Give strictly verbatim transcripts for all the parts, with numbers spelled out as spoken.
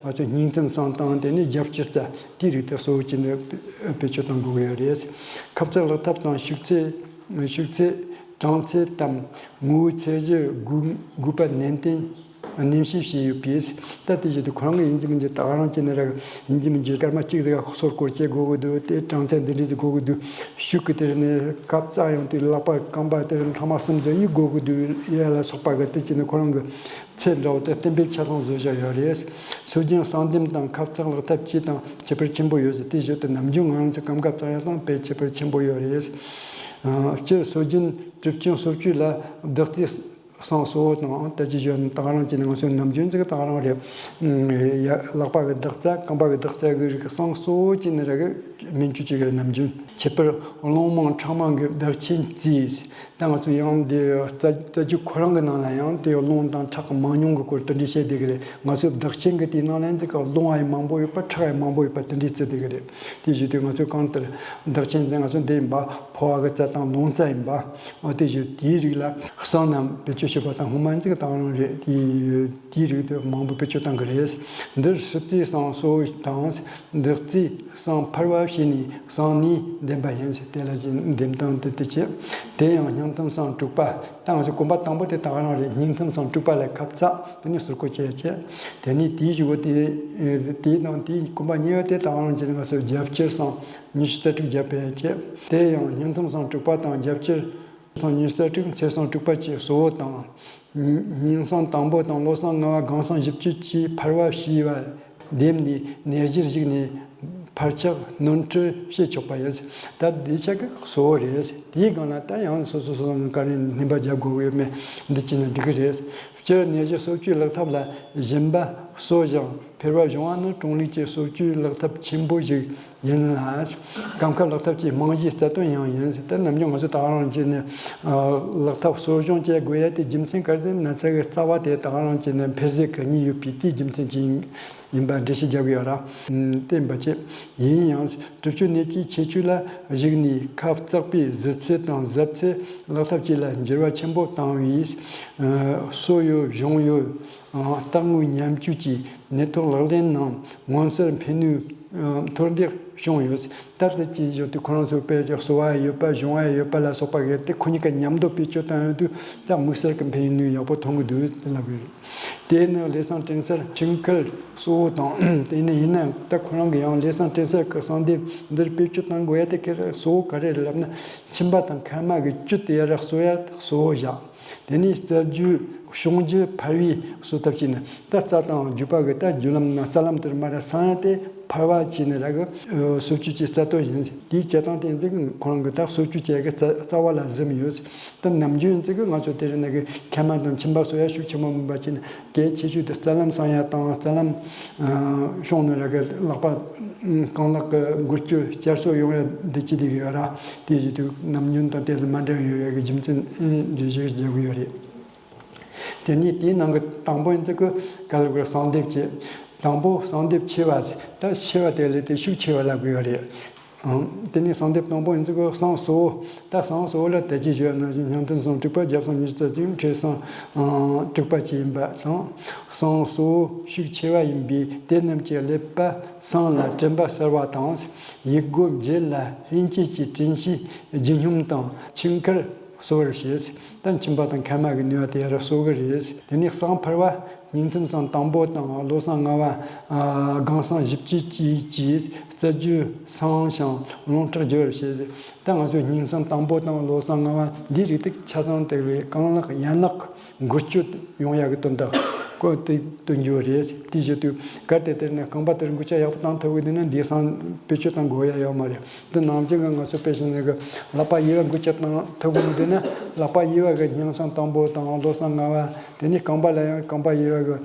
ང་ཚོས་སྙིང་ཐུམ་སྲང་དང་དེ་ནས་རྒྱབ་སྐྱུར་རྩ་དེའི་རིགས་དེ་གཙོ་བོ་བྱས་ནས་བེད་སྤྱོད་གཏང་དགོས་ཀྱི་ཡོད་རེད། ཁབ་གཙག་ལག་ཐབས་དང་ཤུག་ཚད། ཤུག་ཚད། གྲང་ཚད་དམ། ངོ་བོའི་ཚད་གཞི་དགོས་དགོས་པ་ནན་ཏན་ནན་བཤད་བྱས་ཡོད་པས། ད་དེ་བཞིན་དུ་ཁོ་རང་གི་ཡིན་གཅིག་མིན་གཅིག་ད་ག་རང་བྱས་ནས་ར་ཡིན་གཅིག་མིན་གཅིག་སྐར་མ་གཅིག་ཟིག་ག་སོ་སྐོར་བྱེད་དགོས་ཀྱི་འདུག་དེ་གྲངས་ཚད་འདི་འདྲ་ཟིག་དགོས་ཀྱི་འདུག་ཤུགས་ཀྱི་དེ་ནས་ཁབ་གཙག་ཡང་དེ་ལག་པ་རྐང་པ་དེ་ཐེངས་མ་གསུམ་ཙམ་ཡིན་དགོས་ཀྱི་འདུག་ཡ་ལ་སོགས་པ་གི་དེ་བྱས་ནས་ཁོ་རང་གི་ཚད་འདྲ་བོ་དེ་གཏན་འབེབས་ཆ་ཚང་བཟོས་བཞག་ཡོད་རེད། སྲོལ་རྒྱུན་གསང་འདེམས་དང་ཁབ་གཙག་ལག་ཐབས་བཅས་དང་ཁྱད་པར་ཆེན་པོ་ཡོད་ཟེར། དེ་བཞིན་དུ་ནམ་རྒྱུན་ང་རང་ཚོ་སྐམ་ཁབ་གཙག་ཡག་དང་དཔེ་ཁྱད་པར་ཆེན་པོ་ཡོད་རེད། ཨ། སྤྱིར་སྲོལ་རྒྱུན་གྲུབ་ཆེན་སོ་བཅུ་ལ་བདག་རྩིས་གསང་གཙོ་བོ་དང་ད་ཅི་ཞོན་ད་ག་རང་བྱས་ནས་ང་ཚོའི་ནམ་རྒྱུན་ཅིག་ད་ག་རང་རེད། ཡ། ལག་པ་གི་བདག་རྩ་རྐང་པ་གི་བདག་རྩ་གི་རིགས་གསང་གཙོ་བོ་བྱས་ནས་ར་གི་སྨན་བཅོས་བྱེད་གི་ནམ་རྒྱུན། ཁྱད་པར་རླུང་མང་ཁྲག་མང་གི་བདག་ཆེན་རྩིས། ད་ང་ཚོ་ཡང་འདི་རྩ་རྩ་རྒྱུ་ཁོ་རང་གི་ནང་ལ་ཡང་དེ་རླུང་དང་ཁྲག་གི་མང་ཉུང་གི་སྐོར་དེ་འདྲ་བཤད་བསྡད་གི་རེད། ང་ཚོའི་བདག་ཆེན་གི་དེའི་ནང་ལ་ཡང་ཅིག་རླུང་ཨ་ཡི་མང་པོ་ཡོད་པ་ཁྲག་ཨ་ཡི་མང་པོ་ཡོད་པ་དེ་འདྲའི་རྩི་བསྡད་གི་རེད། དེ་བཞིན་དུ་ང་ཚོའི་གང་ལྟར་བདག་ཆེན་ཟེར་ང་ཚོ་འདི་ཡིན་པ་ཕོ་བ་གི་རྩ་དང་རླུང་རྩ་ཡིན་པ། འོ་དེ་བཞིན་དེའི་རིགས་ལ་གསང་རྣམས་བེད་སྤྱོད་བྱེད་པ་དང་སྔོན་མ་ཡིན་ཅིག་ད་ག་རང་རེད། དེ་དེའི་རིགས་དེ་མང་པོ་བེད་སྤྱོད་གཏང་གི་རེད། འདིར་ཧྲིལ་རྩིས་གསང་གཙོ་བོ་དང་། བདག་རྩིས་གསང་འཕར་བ་བྱས་ནས་གསང་ནས་འདེམས་པ་ཡིན་ཟེར། དེ་ལ་ཅིག་འདེམས་སྟངས་དེ་དེ་བྱེད། དེ་ཡང་སྙིང་ཐུམ་གསང་དྲུག་པ། ད་ང་ཚོ་གོམ་པ་དང་པོ་དེ་ད་ག་རང་རེད། སྙིང་ཐུམ་གསང་དྲུག་པ་ལ་ཁབ་གཙག་དེ་ནས་ཟུར་བཀོལ་བྱས་བྱས། དེ་ནས་དེའི་གཞུག་གུ་དེ་དེའི་ནང་དེའི་གོམ་པ་གཉིས་པ་དེ་ད་ག་རང་བྱས་ནས་ང་ཚོ་རྒྱབ་སྐྱུར་གསང་ཉི་ཤུ་རྩ་དྲུག་བརྒྱབ་པས་བྱས། དེ་ཡང་སྙིང་ཐུམ་གསང་དྲུག་པ་དང་རྒྱབ་སྐྱུར། གསང་ཉི་ཤུ་རྩ་དྲུག་ཚེར་གསང་དྲུག་པ་བཅས་གཙོ་བོ་དང་། ཉིན་གསང་དང་པོ་དང་ལོ་གསང་ལྔ་པ་སྒང་གསང་བཞི་བཅུ་བཅས་འཕར་བ་བྱས་པ་འདེམས་ནས་ནད་གཞིར་གཞིགས་ནས་འཕར་ཆག་སྣོན་འཕྲི་བྱེད་ཆོག་པ་ཡིན། ད་འདི་ཆ་གི་གཙོ་བོ་རེད། དེའི་སྒང་ལ་ད་ཡང་སོ་སོ་སོ་སོ་ག་རེ་སྣོན་པ་རྒྱག་དགོས་ཡོད་མེད་འདི་བྱས་ན་འགྲིག་གི་རེད། སྤྱིར་ནད་གཞི་གསོ་བཅོས་ལག་ཐབས་ལ་གཞན་པ་གསོ་སྦྱང་འཕེར་བ་སྦྱོང་བ་ནི་གྲོང་ལུགས་ཀྱི་གསོ་བཅོས་ལག་ཐབས་ཆེན་པོ་ཞིག་ཡིན་ལ། སྐམ་ཁབ་ལག་ཐབས་ཀྱི་རྨང་གཞིའི་རྩ་དོན་ཡང་ཡིན། ད་ནམ་རྒྱུན་ང་ཚོ་ད་ག་རང་བྱས་ནས་ལག་ཐབས་གསོ་སྦྱོང་བྱེད་དགོས་ཡ་དེ་རྒྱུ་མཚན་ག་རེ་ཟེར་ན་ཚ་གི་རྩ་བ་དེ་ད་ག་རང་བྱས་ནས་འཕེལ་ཟད་གི་གཉིས་ཡོད་པའི་དེའི་རྒྱུ་མཚན་གྱིས་ཡིན་པ་འགྲེལ་བཤད་རྒྱག་གི་ཡོད་ར། བསྟན་པ་བྱེད། ཡིན་ཡང་གྲུབ་ཆོད་ནད་ཀྱི་ཁྱད་ཆོས་ལ་གཞིགས་ནས་ཁབ་གཙག་པའི་གཟི་ཚད་དང་གཟབ་ཚད་ལག་ཐབས་བཅས་ལ་འགྱུར་བ་ཆེན་པོ་བཏང་བས། གསོ་ཡོད་སྦྱོང་ཡོད། རྟག་ངུའི་ཉམས་བཅོས་ཀྱི་ནད་ཐོག་ལག་ལེན་ནང་མངོན་གསལ་ཕན་ནུས་མཐོར་འདེགས་བྱུང་ཡོད། ལྟར་དུ་ཅི་བཞིན་དུ་ཁོ་རང་ཚོའི་དཔེ་ཀྱི་གསོ་བ་ཡོད་པ་སྦྱོང་བ་ཡོད་པ་ལ་སོགས་པ་གི་དེ་ཁོ་གཉིས་ཀ་མཉམ་དུ་བེད་སྤྱོད་བཏང་ཡོང་དུས་ད་དམིགས་བསལ་གྱི་ཕན་ནུས་ཡག་པོ་མཐོང་གི་འདུག་དེ་ལབ་ཡོད། དེ་ནི་ལས་བསང་དྲན་གསལ་ཆུ་འཁོལ་གཙོ་བོ་དང་། དེ་ནི་ཡིན་ནའང་ད་ཁོ་རང་གི་ཡང་ལས་བསང་དྲན་གསལ་གྱི་གསང་སྡེབ་འདིར་བེད་སྤྱོད་གཏང་དགོས་ཡ་དེ་གི་གཙོ་བོ་ག་རེ་རེད་ལབ་ན། མཆིན་པ་དང་མཁལ་མ་གི་བཅུད་དེ་ཡར་གསོ་ཡ་གཙོ་བོ་བཞག་དེ་ནས་རྩ་རྒྱུས་གཤོང་རྒྱུ་འཕར་བའི་གསོ་ཐབས་བྱས་ནས་ད་རྩ་དང་རྒྱུས་པ་གི་ད་རྒྱུ་ལམ་ནང་རྩ་ལམ་དེར་མར་སངས་ཏེ་འཕར་བ་བྱས་ནས་ར་གི་གསོ་བཅོས་ཀྱི་རྩ་དོན་ཡིན། དེའི་བྱེད་སྟངས་དེ་ཚོ་ཁོ་རང་གི་ད་གསོ་བཅོས་བྱེད་གི་རྩ་རྩ་བ་ལ་གཟིམ་ཡོད། ད་ནམ་རྒྱུན་ཚོ་གི་ང་ཚོ་དེ་རིང་ནང་གི་མཁལ་མ་དང་མཆིན་པ་གསོ་ཡ་ཤུགས་ཆེན་པོ་མིན་པ་བྱས་ནས་གལ་ཆེ་ཤོས་དེ་རྩ་ལམ་སངས་ཡ་དང་རྩ་ལམ་གཤོང་ནས་ར་གི་ལག་པ་རྐང་ལག་གི་འགུལ་སྐྱོད་བསྐྱར་གསོ་ཡོང་ཡ་འདི་ཅི་ལས་ཡོད་ར། དེ་བཞིན་དུ་ནམ་རྒྱུན་དང་དེ་ལ་མ་འདྲ་བའི་ཡོད་ཡ་གི་རྒྱུ་མཚན་འདི་ཞིག་བརྗོད་གི་ཡོད་རེད། དེ་ནས་དེའི་ནང་གི་དང་པོ་ཡིན་ཚེ་གི་ག་ལ་གི་གསང་སྡེབ་བྱེད། དང་པོ་གསང་སྡེབ་ཆེ་བ་ཟེར། ད་ཆེ་བ་དེ་ལས་དེ་ཤུགས་ཆེ་བ་ལབ་གི་ཡོད་རེད། ཨང་། དེ་ནས་གསང་སྡེབ་དང་པོ་ཡིན་ཚེ་གི་གསང་གཙོ་བོ། ད་གསང་གཙོ་བོ་ལ་དལ་གྱིས་བཞུགས་ན་བཞིན་སྙིང་ཐུམ་གསང་དྲུག་པ་རྒྱབ་གསང་ཉི་ཤུ་རྩ་གཅིག་འཕྲལ་གསང་དྲུག་པ་བཅས་ཡིན་པ་དང་། གསང་གཙོ་བོ་ཤུགས་ཆེ་བ་ཡིན་པས་དེ་རྣམས་ཀྱི་ཀླད་པ་གསང་ལ་དྲན་པ་གསལ་བ་དང་། ཡིད་སྒོ་འབྱེད་ལ་ལྷན་སྐྱེས་ཀྱི་དྲན་ཤེས་ལྗིད་སྙོམས་དང་ཆུ་འཁོལ། གསོ་བར་བྱེད། ད་མཆིན་པ་དང་མཁལ་མ་གི་ནུས་པ་དེ་ཡར་གསོ་གི་རེད། དེ་ནས་གསང་འཕར་བ། སྙིང་ཐུམ་གསང་དང་པོ་དང་བློ་གསང་ལྔ་པ། སྒང་གསང་བཞི་བཅུ་བཅས་ཀྱིས་རྩ་རྒྱུས་སངས་ཤིང་རླུང་ཁྲག་རྒྱུ་བར་བྱེད། ད་ང་ཚོས་སྙིང་གསང་དང་པོ་དང་བློ་གསང་ལྔ་པ་འདིའི་རིགས་དེ་ཆ་ཚང་དེ་བས་རྐང་ལག་ཡན་ལག་འགུལ་སྐྱོད་ཡོང་ཡག་གི་དོན་དག་གོ་དེ་སྟོན་རྒྱུ་རེད། དེའི་ཕྱིར་དུ་གལ་ཏེ་དེར་ནས་རྐང་པ་དེར་འགུལ་ཤུགས་ཡག་པོ་བཏང་ཐུབ་ཀྱི་འདུག་ན་འདིའི་གསང་བེད་སྤྱོད་གཏང་དགོས་ཡ་ཡོད་མ་རེད། འདི་ནམ་རྒྱུན་གྱི་ང་ཚོ་དཔེ་བཞིན་གྱི་ལག་པ་གཡས་པ་འགུལ་སྐྱོད་བཏང་ཐུབ་ཀྱི་མི་འདུག་ན་ལག་པ་གཡས་པ་གི་སྙིང་གསང་དང་པོ་དང་བློ་གསང་ལྔ་པ། དེ་ནས་རྐང་པ་ལ་ཡང་རྐང་པ་གཡས་པ་གི་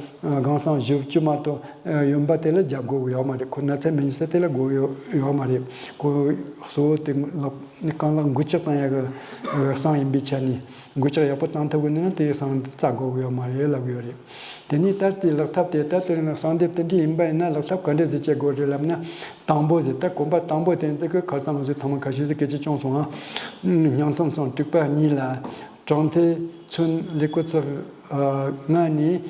སྒང་གསང་བཞི་བཅུ་མ་གཏོགས་ཡོན་པ་དེ་ལ་རྒྱབ་དགོས་ཀྱི་ཡོད་མ་རེད། ཁོ་ན་ཚ་མི་ཚ་དེ་ལ་དགོས་ཡོད་ཡོད་མ་རེད། ཁོ་གཙོ་བོ་དེ་ལག་རྐང་ལག་འགུལ་སྐྱོད་བཏང་ཡག་གི་གསང་ཡིན་པའི་ཆ་ནས། འགུལ་ལྕག་ཡག་པོ་བཏང་ཐུབ་ཀྱི་འདུག་ན་དེ་གསང་རྩ་དགོས་ཀྱི་ཡོད་མ་རེད་ལབ་ཀྱི་ཡོད་རེད། དེ་ནས་ད་ལྟའི་ལག་ཐབས་དེ་ད་ལྟ་ནི་གསང་སྡེབ་དེ་འདྲ་ཡིན་པ་ཡིན་ན་ལག་ཐབས་ག་འདྲ་ཟིག་བྱེད་དགོས་རེད་ལབ་ན། དང་པོ་ཟེར་ད་གོམ་པ་དང་པོ་དེ་ཚོ་གི་ཁར་ད་ང་ཚོས་ཐེངས་མ་ཁ་ཤས་ཟིག་སྐད་ཆ་བྱུང་སོང་ཨ། སྙིང་ཐུམ་གསང་དྲུག་པ་གཉིས་ལ་གྲངས་ཐེངས་ཚུན་ཀླད་ཀོར་ཚེག་ལྔ་ནས།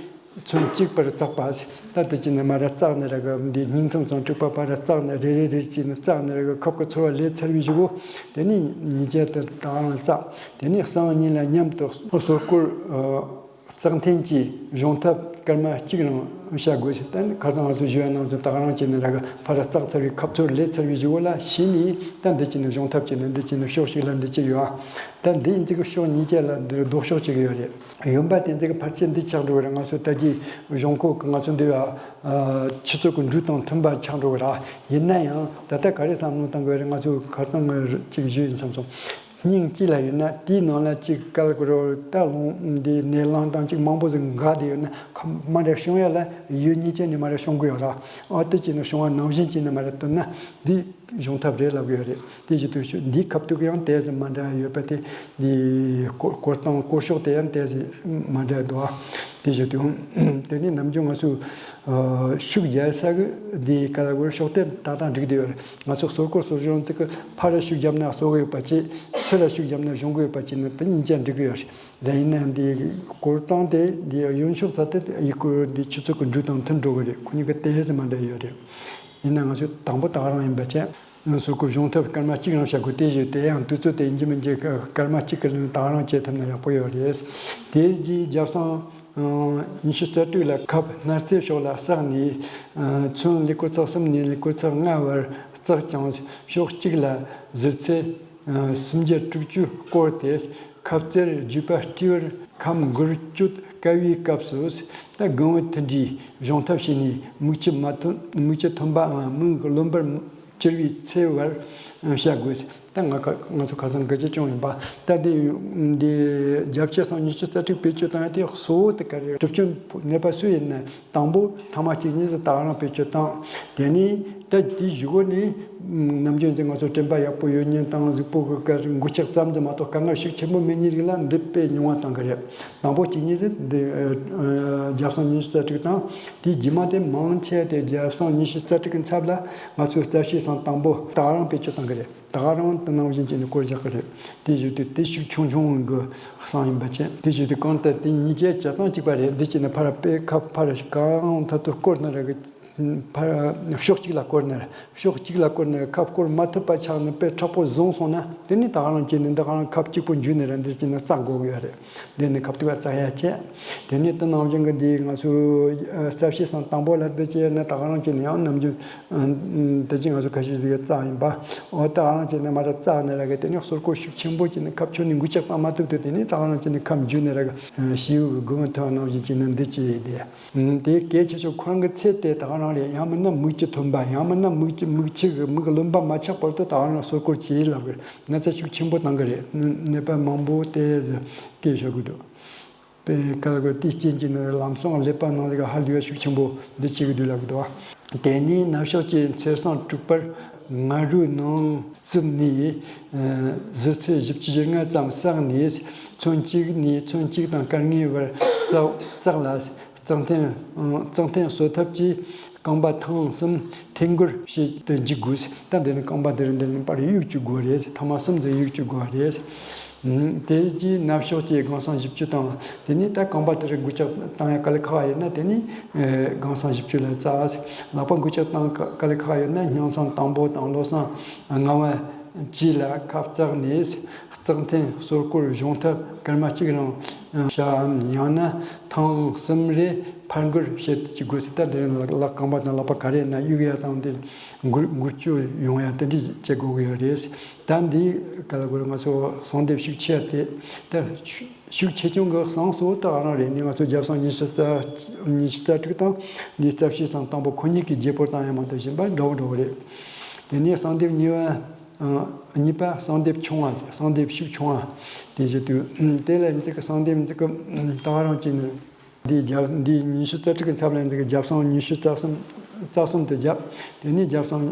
ཚོན་གཅིག་པར་བཙགས་པ། ད་དེ་བྱས་ནས་མར་བཙགས་ནས་ར་གི་འདི་སྙིང་ཐུང་ཙམ་དཀྲུགས་པ་ཕར་བཙགས་ནས་རེ་རེ་རེ་བྱས་ནས་བཙགས་ནས་ར་གི་ཁབ་ཀྱི་ཚོར་བ་ལས་ཚར་བའི་གཞུག་གུ། དེ་ནས་ཉིས་བརྒྱ་དེ་ད་རང་བཙགས། དེ་ནས་སང་ཉིན་ལ་མཉམ་དུ་སོལ་ཀོར་བཙག་འཐེན་གྱི་གཞུང་ཐབས་སྐར་མ་གཅིག་རིང་བྱ་དགོས་ཟེར། ད་ནི་ཁ་སང་ང་ཚོས་ཞུས་པ་ནང་བཞིན་ད་ག་རང་བྱས་ནས་ར་གི་ཕར་བཙགས་ཚར་བའི་ཁབ་ཚོར་ལས་ཚར་བའི་གཞུག་གུ་ལ་ཕྱིས་ནས་ད་འདི་བྱས་ནས་གཞུང་ཐབས་བྱས་ནས་འདི་བྱས་ནས་ཕྱོགས་གཅིག་ལ་འདི་བྱས་ཡོད། ད་འདི་ཡིན་ཚིག་ཕྱོགས་གཉིས་ཀ་ལ་འདི་ལྡོག་ཕྱོགས་གཅིག་ཡོད་རེད། ཡོན་པ་དེ་ཚོ་གི་ཕལ་ཆེར་འདི་ཆགས་འགྲོ་གི་རེད། ང་ཚོ་ལྟ་རྒྱའི་གཞུང་ཁོག་གི་ང་ཚོ་འདི་བ་ཆུ་ཚོད་ཀྱི་འགྲོས་དང་མཐུན་པ་ཆགས་འགྲོ་གི་རེད། ཡིན་ན་ཡང་ད་ལྟ་ག་རེ་བསམ་བློ་བཏང་དགོས་རེད། ང་ཚོ་ཁ་སང་ངས་ཅིག་ཞུས་ཡིན་བསམ་སོང་། སྙིང་དཀྱིལ་ལ་ཡོད་ན་དེའི་ནང་ལ་ཅིག་ག་ལ་གོ་རོ་ད་རླུང་འདི་ནད་རླངས་དང་ཅིག་མང་པོ་ཟིག་འགག་བསྡད་ཡོད་ན་ཁ་མ་འདྲ་བྱུང་ཡ་ལ་ཡུལ་གཉིས་ཆ་ནས་མ་ར་བྱུང་གི་ཡོད་ར། ཨ་དེ་བྱས་ན་བྱུང་བ་ནང་བཞིན་བྱས་ན་མ་ར་བཏོན་ན་འདི་གཞུང་ཐབས་རེད་ལབ་གི་ཡོད་རེད། དེ་བཞིན་དུ་ཤོག་འདིའི་ཁ་ཐུག་ཡང་དེ་ཟིག་མ་འདྲ་ཡོད་པ་དེ། འདི་སྐོར་སྐོར་སྟངས་སྐོར་ཕྱོགས་དེ་ཡང་དེ་ཟིག་མ་འདྲ་འདུག་དེ་བཞིན་དུ་དེ་ནས་ནམ་རྒྱུན་ང་ཚོས་ཤུགས་རྒྱག་ས་གི་འདི་ག་ལ་བར་ཕྱོགས་དེ་ཏག་ཏག་འགྲིག་བསྡད་ཡོད་རེད། ང་ཚོ་སོལ་ཀོར་སོལ་གཞུང་ཚིག་གི་ཕར་ཤུགས་བརྒྱབ་ན་གསོ་གི་ཡོད་པ་བྱས། ཚུར་ལ་ཤུགས་བརྒྱབ་ན་གཞུང་གི་ཡོད་པ་བྱས་ན་དེ་གཉིས་ཆ་འགྲིག་གི་ཡོད་རེད། དེ་ཡིན་ན་འདི་སྐོར་སྟངས་དེ་འདི་གཡོན་ཕྱོགས་ཚ་དེ་ཡི་སྐོར་འདི་ཆུ་ཚོད་ཀྱི་འགྲོས་དང་མཐུན་འགྲོ་གི་རེད། ཁོ་གཉིས་ཀ་དེ་ཟིག་མ་འདྲ་ཡོད་རེད། ཡིན་ན་ང་ཚོས་དང་པོ་ད་ག་རང་ཡིན་པ་བྱས། སོལ་ཀོར་གཞུང་ཐབས་སྐར་མ་གཅིག་རང་བྱ་དགོས། དེ་བཞིན་དེ་ཡང་དུས་ཚོད་དེ་ཡིན་གཅིག་མིན་གཅིག་སྐར་མ་གཅིག་གི་ལོན་ད་ག་རང་བྱེད་ཐུབ་ན་ཡག་པོ་ཡོད་རེད། དེ་རྗེས་རྒྱབ་སང་ཉི་ཤུ་རྩ་དྲུག་ལ་ཁབ་སྣར་རྩེ་ཕྱོགས་ལ་བསགས་ནས། ཚོན་ལས་སྐོར་ཚེག་གསུམ་ནས་ལས་སྐོར་ཚེག་ལྔ་བར་བཙགས་ཀྱང་། ཕྱོགས་གཅིག་ལ་ཟུར་ཚད་སུམ་བརྒྱ་དྲུག་ཅུ་བསྐོར་ཏེ། ཁབ་རྩེར་རྒྱུས་པ་སྤྲས་པར་ཁམ་འགུལ་སྐྱོད་དཀའ་བའི་སྐབས་སུ། ད་དགུན་འོད་མཐུད་འབྲས་གཞུང་ཐབས་བྱས་ནས་མིག་ཆུ་མ་ཐོན། མིག་ཆུ་ཐོན་པའམ་མིག་རློན་པར་གྱུར་བའི་ཚེ་བར་བྱ་དགོས། ད་ང་ཁ་ང་ཚོ་ཁ་སང་འགུལ་སྐྱོད་བྱུང་ཡིན་པ། ད་དེ་འདི་རྒྱབ་ཆ་སང་ཉི་ཤུ་རྩ་དྲུག་བེད་སྤྱོད་བཏང་ཡ་དེ་གཙོ་བོ་དེ་ག་རེ་རེད། གྲིབ་སྐྱོན་ནད་པ་སུ་ཡིན་ན། དང་པོ་ཐེངས་མ་གཅིག་གཉིས་སུ་ད་ག་རང་བེད་སྤྱོད་བཏང་། དེ་ནས་ད་དེའི་གཞུག་གུ་ནས་ནམ་རྒྱུན་ཚོ་ང་ཚོ་དྲན་པ་ཡག་པོ་ཡོད་མཁན་དང་གཟུགས་པོ་གི་འགུལ་སྐྱོད་ཙམ་དུ་མ་གཏོགས་དཀའ་ངལ་ཤུགས་ཆེན་པོ་མེད་མཁན་རིགས་ལ་འདི་དཔེ་ཉུང་བ་བཏང་གི་རེད། དང་པོ་གཅིག་གཉིས་སུ་འདི་རྒྱབ་སང་ཉི་ཤུ་རྩ་དྲུག་དང་། དེའི་རྗེས་མ་དེ་མང་ཆེ་དེ་རྒྱབ་སང་ཉི་ཤུ་རྩ་དྲུག་གི་མཚམས་ལ་ང་ཚོས་རྩ་བཤལ་སང་དང་པོ་ད་ག་རང་བེད་སྤྱོད་བཏང་གི་རེད། ད་ག་རང་དེ་ནང་བཞིན་བྱས་ནས་སྐོར་རྒྱག་གི་རེད། དེ་བཞིན་དུ་དེ་ཤུགས་ཆུང་ཆུང་གི་སང་ཡིན་པ་བྱས། དེ་བཞིན་དུ་གང་ལྟར་དེ་གཉིས་ཀའི་བྱེད་སྟངས་གཅིག་པ་རེད། འདི་བྱས་ནས་ཕར་དཔེ་ཁ་ཕར་གང་ཐད་དུ་སྐོར་ན་ར་གི་ཕར་ཕྱོགས་གཅིག་ལ་སྐོར་ན་ར་ཕྱོགས་གཅིག་ལ་སྐོར་ན་ར་ཁབ་སྐོར་མ་ཐུབ་པ་ཆགས་ནས་དཔེ་མཁྲེགས་པོ་བཟུང་སོང་ན། དེ་ནི་ད་ག་རང་བྱས་ནས་འདི་ག་རང་ཁབ་གཅིག་པོ་འཇུས་ནས་ར་འདི་བྱས་ནས་བཙག་དགོས་ཀྱི་ཡོད་རེད། འདི་ནི་ཁབ་ཐུག་བཙག་ཡ་བྱས། དེ་ནི་དེ་ནང་བཞིན་གྱི་འདི་ང་ཚོའི་རྩ་བཤལ་སང་དང་པོ་ལ་འདི་བྱས་ན་ད་ག་རང་བྱས་ནས་ཡང་ནམ་རྒྱུན་དེ་བཞིན་ང་ཚོ་ཁ་ཤས་ཟིག་གིས་བཙག་ཡིན་པ། འོ་ད་ག་རང་བྱས་ནས་མ་ར་བཙག་ནས་ར་གི་དེ་ནི་སོལ་ཀོར་ཤུགས་ཆེན་པོ་བྱས་ནས་ཁབ་ཆུ་ནས་འགུལ་སྐྱོད་བཏང་མ་ཐུབ་དུས། དེ་ནི་ད་ག་རང་བྱས་ནས་ཁབ་འཇུས་ནས་ར་གི་ཤེའུ་གི་དགུང་ཐོན་ནང་བཞིན་བྱས་ནས་འདི་བྱས་ཡིན་དེ། དེ་གལ་ཆེ་ཤོས་ཁོ་རང་གི་ཚད་དེ་ད་ག་རང་རེད། ཡང་མིན་ན་མིག་ཆུ་ཐོན་པ། ཡང་མིན་ན་མིག་ཆུ་མིག་ཆུ་གི་མིག་རློན་པ་མ་ཆགས་བར་དུ་ད་ག་རང་སོལ་ཀོར་བྱེད་ལབ་གི་ན་ཚ་ཤུགས་ཆེན་པོ་བཏང་གི་རེད། ནད་པ་མང་པོ་དེ་སྐྱེ་ཤོར་གི་འདུག་དཔེ་ཁ་ལ་དེའི་རྐྱེན་གྱིས་ནི་ལམ་སང་ཀླད་པ་ནང་ལ་ཧ་ལས་པ་ཤུགས་ཆེན་པོ་འདི་བྱེད་ཀྱི་འདུག་ལབ་གི་འདུག་དེ་ནས་ནབ་ཕྱོགས་ཀྱི་མཚེར་སྲང་དྲུག་པར་ང་རོའི་ནང་བཙུགས་ནས། ཨ་ཟུར་ཚད་བཞི་བཅུ་ཞེ་ལྔ་ཙམ་བསགས་ནས། ཚོན་གཅིག་ནས་ཚོན་གཅིག་དང་སྐར་ལྔའི་བར་བཙགས་བཙགས་ལ། བཙག་འཐེན་ཨ་བཙག་འཐེན་གསོ་ཐབས་ཀྱིས་རྐང་པ་ཐེངས་གསུམ་འཐེན་འགུལ་བྱེད་དུ་འཇུག་དགོས། ད་འདི་ནི་རྐང་པ་འདི་རུ་འདི་ནི་པར་གཡུག་བཅུག་དགོས་རེད། ཐེངས་མ་གསུམ་ཙམ་གཡུག་བཅུག་དགོས་རེད། དེ་རྗེས་ནབ་ཕྱོགས་ཀྱི་སྒང་སྲང་བཞི་བཅུ་དང་། དེ་ནས་ད་རྐང་པ་དེ་རུ་འགུལ་སྐྱོད་བཏང་ཡ་དཀའ་ལས་ཁག་ཡོད་ན་དེ་ནས་ཨེ་སྒང་སྲང་བཞི་བཅུ་ལ་བཙགས། ལག་པ་འགུལ་སྐྱོད་བཏང་དཀའ་ལས་ཁག་ཡོད་ན་སྙིང་སྲང་དང་པོ་དང་བློ་སྲང་ལྔ་པ་བཅས་ལ་ཁབ་བཙགས་ནས། བཙག་འཐེན་གསོལ་ཀོར་གཞུང་ཐབས་སྐར་མ་གཅིག་རིང་བྱའམ། ཡང་ན་ཐེངས་གསུམ་རེ་ཕར་འགུལ་བྱེད་ཀྱི་དགོས་སྲིད། ད་དེ་རིང་ལག་ལག་རྐང་པ་དང་ལག་པ་ག་རེ་ན་གཡུག་ཡ་དང་དེ་འགུལ་འགུལ་སྐྱོད་ཡོང་ཡ་དེ་འདྲ་བྱེད་དགོས་ཀྱི་ཡོད་རེད། ད་འདི་ག་ལ་གོ་རེ་ང་ཚོ་གསང་སྡེབ་ཤུགས་ཆེ་དེ། ད་ཤུགས་ཆེ་ཆུང་གི་གསང་སོ་ད་ག་རང་རེད། ནི་ང་ཚོ་རྒྱབ་སང་ཉི་ཤུ་རྩ་ཉི་ཤུ་རྩ་དྲུག་དང་འདི་རྩ་བཤལ་སང་དང་པོ་ཁོ་གཉིས་ཀྱི་བརྗེ་སྤོར་བཏང་ཡ་མ་གཏོགས་གཞན་པ་འདྲ་བོ་འདྲ་བོ་རེད། དེ་ནས་གསང་སྡེབ་གཉིས་པ། ཨ་གཉིས་པ་གསང་སྡེབ་ཆུང་བ། གསང་སྡེབ་ཤུགས་ཆུང་བ། དེ་བཞིན་དུ་དེ་ལ་འཛི་གི་གསང་སྡེབ་འཛི་གི་ད་ག་རང་བྱས་ནས། འདི་རྒྱབ་འདི་ཉི་ཤུ་རྩ་དྲུག་གི་མཚམས་ལ་འཛི་གི་རྒྱབ་སང་ཉི་ཤུ་རྩ་གསུམ་རྩ་གསུམ་དུ་རྒྱབ། དེ་ནས་རྒྱབ་སང་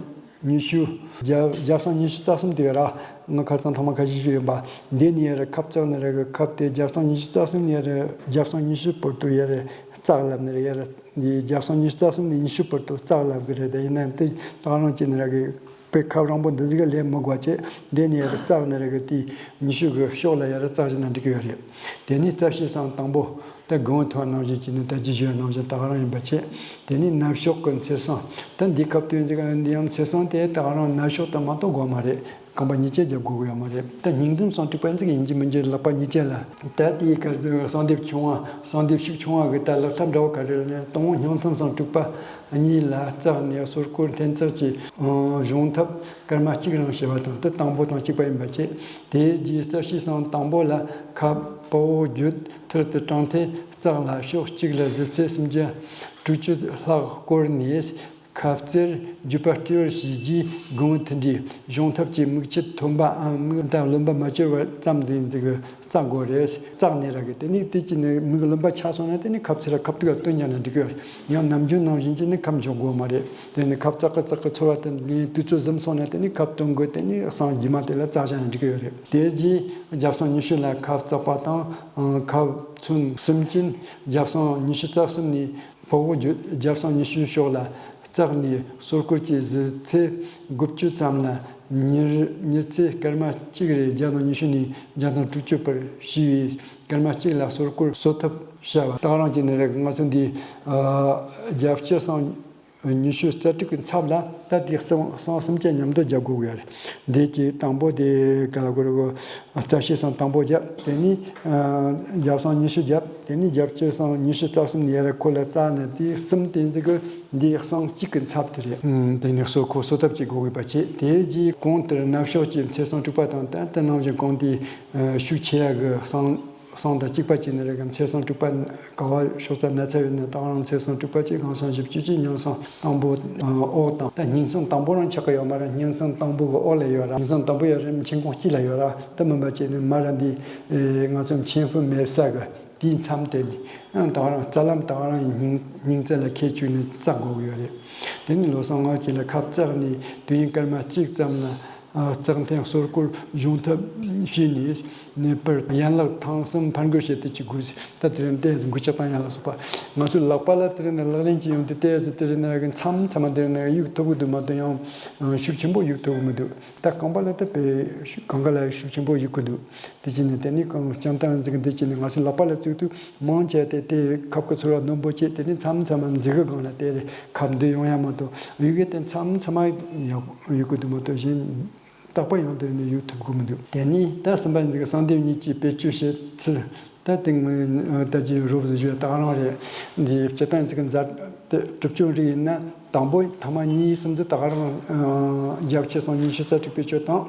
ཉི་ཤུ་རྒྱབ་རྒྱབ་སང་ཉི་ཤུ་རྩ་གསུམ་དུ་ཡོད་ར། ང་ཁར་སང་ཐོག་མ་ཁ་ཤས་ཤིག་ཡོད་པ། འདི་ནས་ཡར་ཁབ་བཙགས་ནས་ར་གི་ཁབ་དེ་རྒྱབ་སང་ཉི་ཤུ་རྩ་གསུམ་ནས་ཡར་རྒྱབ་སང་ཉི་ཤུ་བར་དུ་ཡར་བཙགས་ལབ་ནས་ར། ཡར་འདི་རྒྱབ་སང་ཉི་ཤུ་རྩ་གསུམ་ནས་ཉི་ཤུ་བར་དུ་བཙགས་ལབ་གི་རེད། དེ་ཡིན་ན་དེ་ད་ག་རང་བྱས་ནས་ར་གི། པའི་ཁབ་རིང་པོ་འདི་ཟིག་ལས་མི་དགོས་བྱས། འདི་ནས་ཡར་བཙགས་ནས་ར་གི་དེའི་ཉི་ཤུ་གི་ཕྱོགས་ལ་ཡར་བཙགས་བཞག་ན་འགྲིག་གི་ཡོད་རེད། དེ་ནས་རྩ་བཤད་སང་དང་པོ། ད་གོང་ཐོག་ནང་བཞིན་གྱི་ནི་ད་ཅི་ཞུ་ནང་བཞིན་ད་ག་རང་ཡིན་པ་བྱས། དེ་ནས་ནབ་ཕྱོགས་ཀྱི་འཚེར་སོང་། ད་འདི་ཁབ་དོན་ཟིག་འདི་ཡང་འཚེར་སོང་དེ་ད་ག་རང་ནབ་ཕྱོགས་དང་མ་གཏོགས་དགོས་མ་རེད། རྐང་པ་གཉིས་ཆ་རྒྱབ་དགོས་ཀྱི་ཡོད་མ་རེད། ད་སྙིང་འཛུམ་སང་དྲུག་པ་འཛིག་ཡིན་གྱི་མིན་གྱི་ལག་པ་གཉིས་ཆ་ལ། ད་དེའི་སྐར་གསང་སྡེབ་ཆུང་བ་གསང་སྡེབ་ཤུགས་ཆུང་བ་གི་ད་ལག་ཐབས་འདྲ་བོ་ག་རེ་ལ་ནས་དང་པོ་སྙིང་འཛུམ་སང་དྲུག་པ་གཉིས་ལ་བཙགས་ནས་སོར་སྐོར་འཐེན་ཚགས་ཀྱི་གཞུང་ཐབས་སྐར་མ་གཅིག་རང་བྱས་པ་དང་། དེ་དང་པོ་དང་གཅིག་པ་ཡིན་པ་བྱས། དེའི་རྗེས་རྩ་བཤད་སང་དང་པོ་ལ་ཁབ་པགས་འོག་བརྒྱུད་ཐུར་དུ་དྲངས་ཏེ་བཙགས་ལ་ཕྱོགས་གཅིག་ལ་གཟི་ཚད་སུམ་བརྒྱ་དྲུག་ཅུ་ལྷག་བསྐོར་ནས། ཁབ་རྩེར་རྒྱུ་པ་སྤྲས་པར་བྱས་རྗེས་གོང་དུ་འདྲིས་གཞུང་ཐབས་ཀྱི་མིག་ཆུ་ཐོན་པའམ་མིག་དང་རློན་པ་མ་བཅོས་པར་ཙམ་ཟིག་འཛིག་བཙག་དགོས་རེད། བཙགས་ནས་ར་གི་དེ་ནས་དེ་ཀྱི་ནི་མིག་རློན་པ་ཆགས་སོང་ན་དེ་ནི་ཁབ་རྩེ་ར་ཁབ་ཏུ་ག་བཏོན་རྒྱག་ན་འགྲིག་གི་ཡོད་རེད། ཡང་ནམ་རྒྱུན་ནང་བཞིན་གྱི་ནི་ཁབ་འཇོག་དགོས་མ་རེད། དེ་ནི་ཁབ་བཙག་གི་བཙག་གི་ཚོར་བ་དེ་ནི་དུས་ཚོད་ཟིན་སོང་ན་དེ་ནི་ཁབ་བཏོན་དགོས། དེ་ནི་སང་རྗེས་མ་དེ་ལ་བཙག་བཞག་ན་འགྲིག་གི་ཡོད་རེད། དེ་རྗེས་རྒྱབ་སང་ཉི་ཤུ་ལ་ཁབ་བཙགས་པ་དང་། ཁབ་ཚུན་གསུམ་ཅན་རྒྱབ་སང་ཉི་ཤུ་རྩ་གསུམ་ནས། ཕོ་བོ་རྒྱུད་རྒྱབ་སང་ཉི་ཤུ་ཕྱོགས་ལ་བཙགས་ནས་སོར་སྐོར་གྱི་གཟི་ཚད་དགུ་བཅུ་ཙམ་ལ་མྱུར་མྱུར་ཚད་སྐར་མ་གཅིག་རེ་བརྒྱ་དང་ཉི་ཤུ་ནས་བརྒྱ་དང་དྲུག་ཅུ་བར་བྱས་པས། སྐར་མ་གཅིག་ལ་སོར་སྐོར་གསོ་ཐབས་བྱ་བ་ད་ག་རང་གི་ནི་རེད། ང་ཚོ་འདི་རྒྱབ་སྐྱེད་སང་ཉི་ཤུ་རྩ་དྲུག་གི་མཚམས་ལ་ད་དེ་སང་སང་གསུམ་ཆ་མཉམ་དུ་རྒྱབ་དགོས་ཀྱི་ཡོད་རེད། འདི་གཅིག་དང་པོ་དེ་ག་ལ་གོ་རེ་གོ་རྩ་བཤད་སང་དང་པོ་བརྒྱབ། དེ་ནས་རྒྱབ་སང་ཉི་ཤུ་བརྒྱབ། དེ་ནས་རྒྱབ་སྐྱེད་སང་ཉི་ཤུ་རྩ་གསུམ་ནས་ཡར་ཁོ་ལ་བཙགས་ནས་དེ་གསུམ་དེ་འཛིག་གི་འདི་སང་གཅིག་གི་མཚམས་དེ་རེད། དེ་ནས་སོ་ཁོ་སོ་ཐབས་ཀྱི་དགོས་དགོས་པ་བྱས། དེའི་རྗེས་གོང་དེར་ནབ་ཕྱོགས་ཀྱི་ཚེ་སང་དྲུག་པ་དང་ད་ལྟ་ནང་བཞིན་གོང་དེའི་ཤུགས་ཆེ་ཡ་གི་སང་སང་དང་གཅིག་པ་བྱས་ནས་རེད་གམ། ཚེ་སང་དྲུག་པ་ག་བ་ཕྱོགས་རྩ་ན་ཚ་ཡོད་ན་ད་ག་རང་ཚེ་སང་དྲུག་པ་བྱས། གང་སང་བཞི་བཅུ་བྱས། སྙིང་སང་དང་པོ་འོག་དང་། ད་སྙིང་སང་དང་པོ་རང་ཆགས་ཀྱི་ཡོད་མ་རེད། སྙིང་སང་དང་པོ་གི་འོག་ལ་ཡོད་ར། སྙིང་སང་དང་པོ་ཡོད་རེད། མཆན་ཁུང་དཀྱིལ་ལ་ཡོད་ར། ད་མིན་པ་བྱས་ནས་མ་ར་འདི་ང་ཚོ་མཆན་ཧྥུ་མེད་ས་གི་དེའི་མཚམས་དེ་ནས་ད་ག་རང་རྩ་ལམ་ད་ག་རང་སྙིང་སྙིང་རྩ་ལ་ཁད་བཅུག་ནས་བཙག་དགོས་ཀྱི་ཡོད་རེད། དེ་ནས་ལོ་སང་ང་གཅིག་ལ་ཁབ་བཙགས་ནས་དུས་ཡུན་སྐར་མ་གཅིག་ཙམ་ལ། བཙག་འཐེན་སོར་སྐོར་གཞུང་ཐབས་བྱས་ནས་ནད་པར་ཡན་ལག་ཐང་གསུམ་ཕར་འགུལ་བྱེད་དུ་བཅུག་དགོས། ད་དེ་རིང་ཏོག་ཙམ་འགུལ་སྐྱོད་བཏང་ཡ་ལ་སོགས་པ་ང་ཚོའི་ལག་པ་ལ་དེ་རིང་ནས་ལག་ལེན་གྱི་ཡོང་དུས་ཏོག་ཙམ་དེ་རིང་ནས་མཚམས་མཚམས་མ་དེ་རིང་ནས་གཡུག་ཐུབ་ཀྱི་འདུག་མ་གཏོགས་ཡང་ཤུགས་ཆེན་པོ་གཡུག་ཐུབ་ཀྱི་མི་འདུག་ད་རྐང་པ་ལ་ད་དཔེ་ཤུགས་གང་ག་ལ་ཤུགས་ཆེན་པོ་གཡུག་གི་འདུག་དེ་བྱས་ནས་དེ་ནས་གང་ལྕང་ཐང་འཛིན་གྱི་འདི་བྱས་ནས་ང་ཚོའི་ལག་པ་ལ་བཙུགས་དུས། མང་ཆེ་དེ་དེ་ཁབ་ཀྱི་ཚོར་བ་རྣོན་པོ་བྱས། དེ་ནས་མཚམས་མཚམས་མ་འཛིག་གི་སྒང་ལ་དེ་ཁབ་འདི་ཡོང་ཡ་མ་གཏོགས་གཡུག་གི་དེ་མཚམས་མཚམས་མ་ཡག་གཡུག་གི་འདུག་མ་གཏོགས་གཞན་རྟག་པར་ཡང་དེ་ནས་གཡུག་ཐུབ་གི་མི་འདུག་དེ་ནས་ད་གསུམ་པ་འཛིག་གསང་སྡེབ་གཉིས་ཀྱི་བེད་སྤྱོད་བྱེད་ཚུལ། ད་དེ་ངོས་ད་ཅི་རོབ་ཟེར་རྒྱུ་ད་ག་རང་རེད། འདི་སྤྱིར་བཏང་འཛིག་གི་མཛད་དེ་གྲུབ་ཆུང་རིགས་ཡིན་ན་དང་པོ་ཐ་མ་གཉིས་གསུམ་ཚོ་ད་ག་རང་རྒྱབ་ཆེ་སོང་ཉི་ཤུ་རྩ་དྲུག་བེད་སྤྱོད་བཏང་།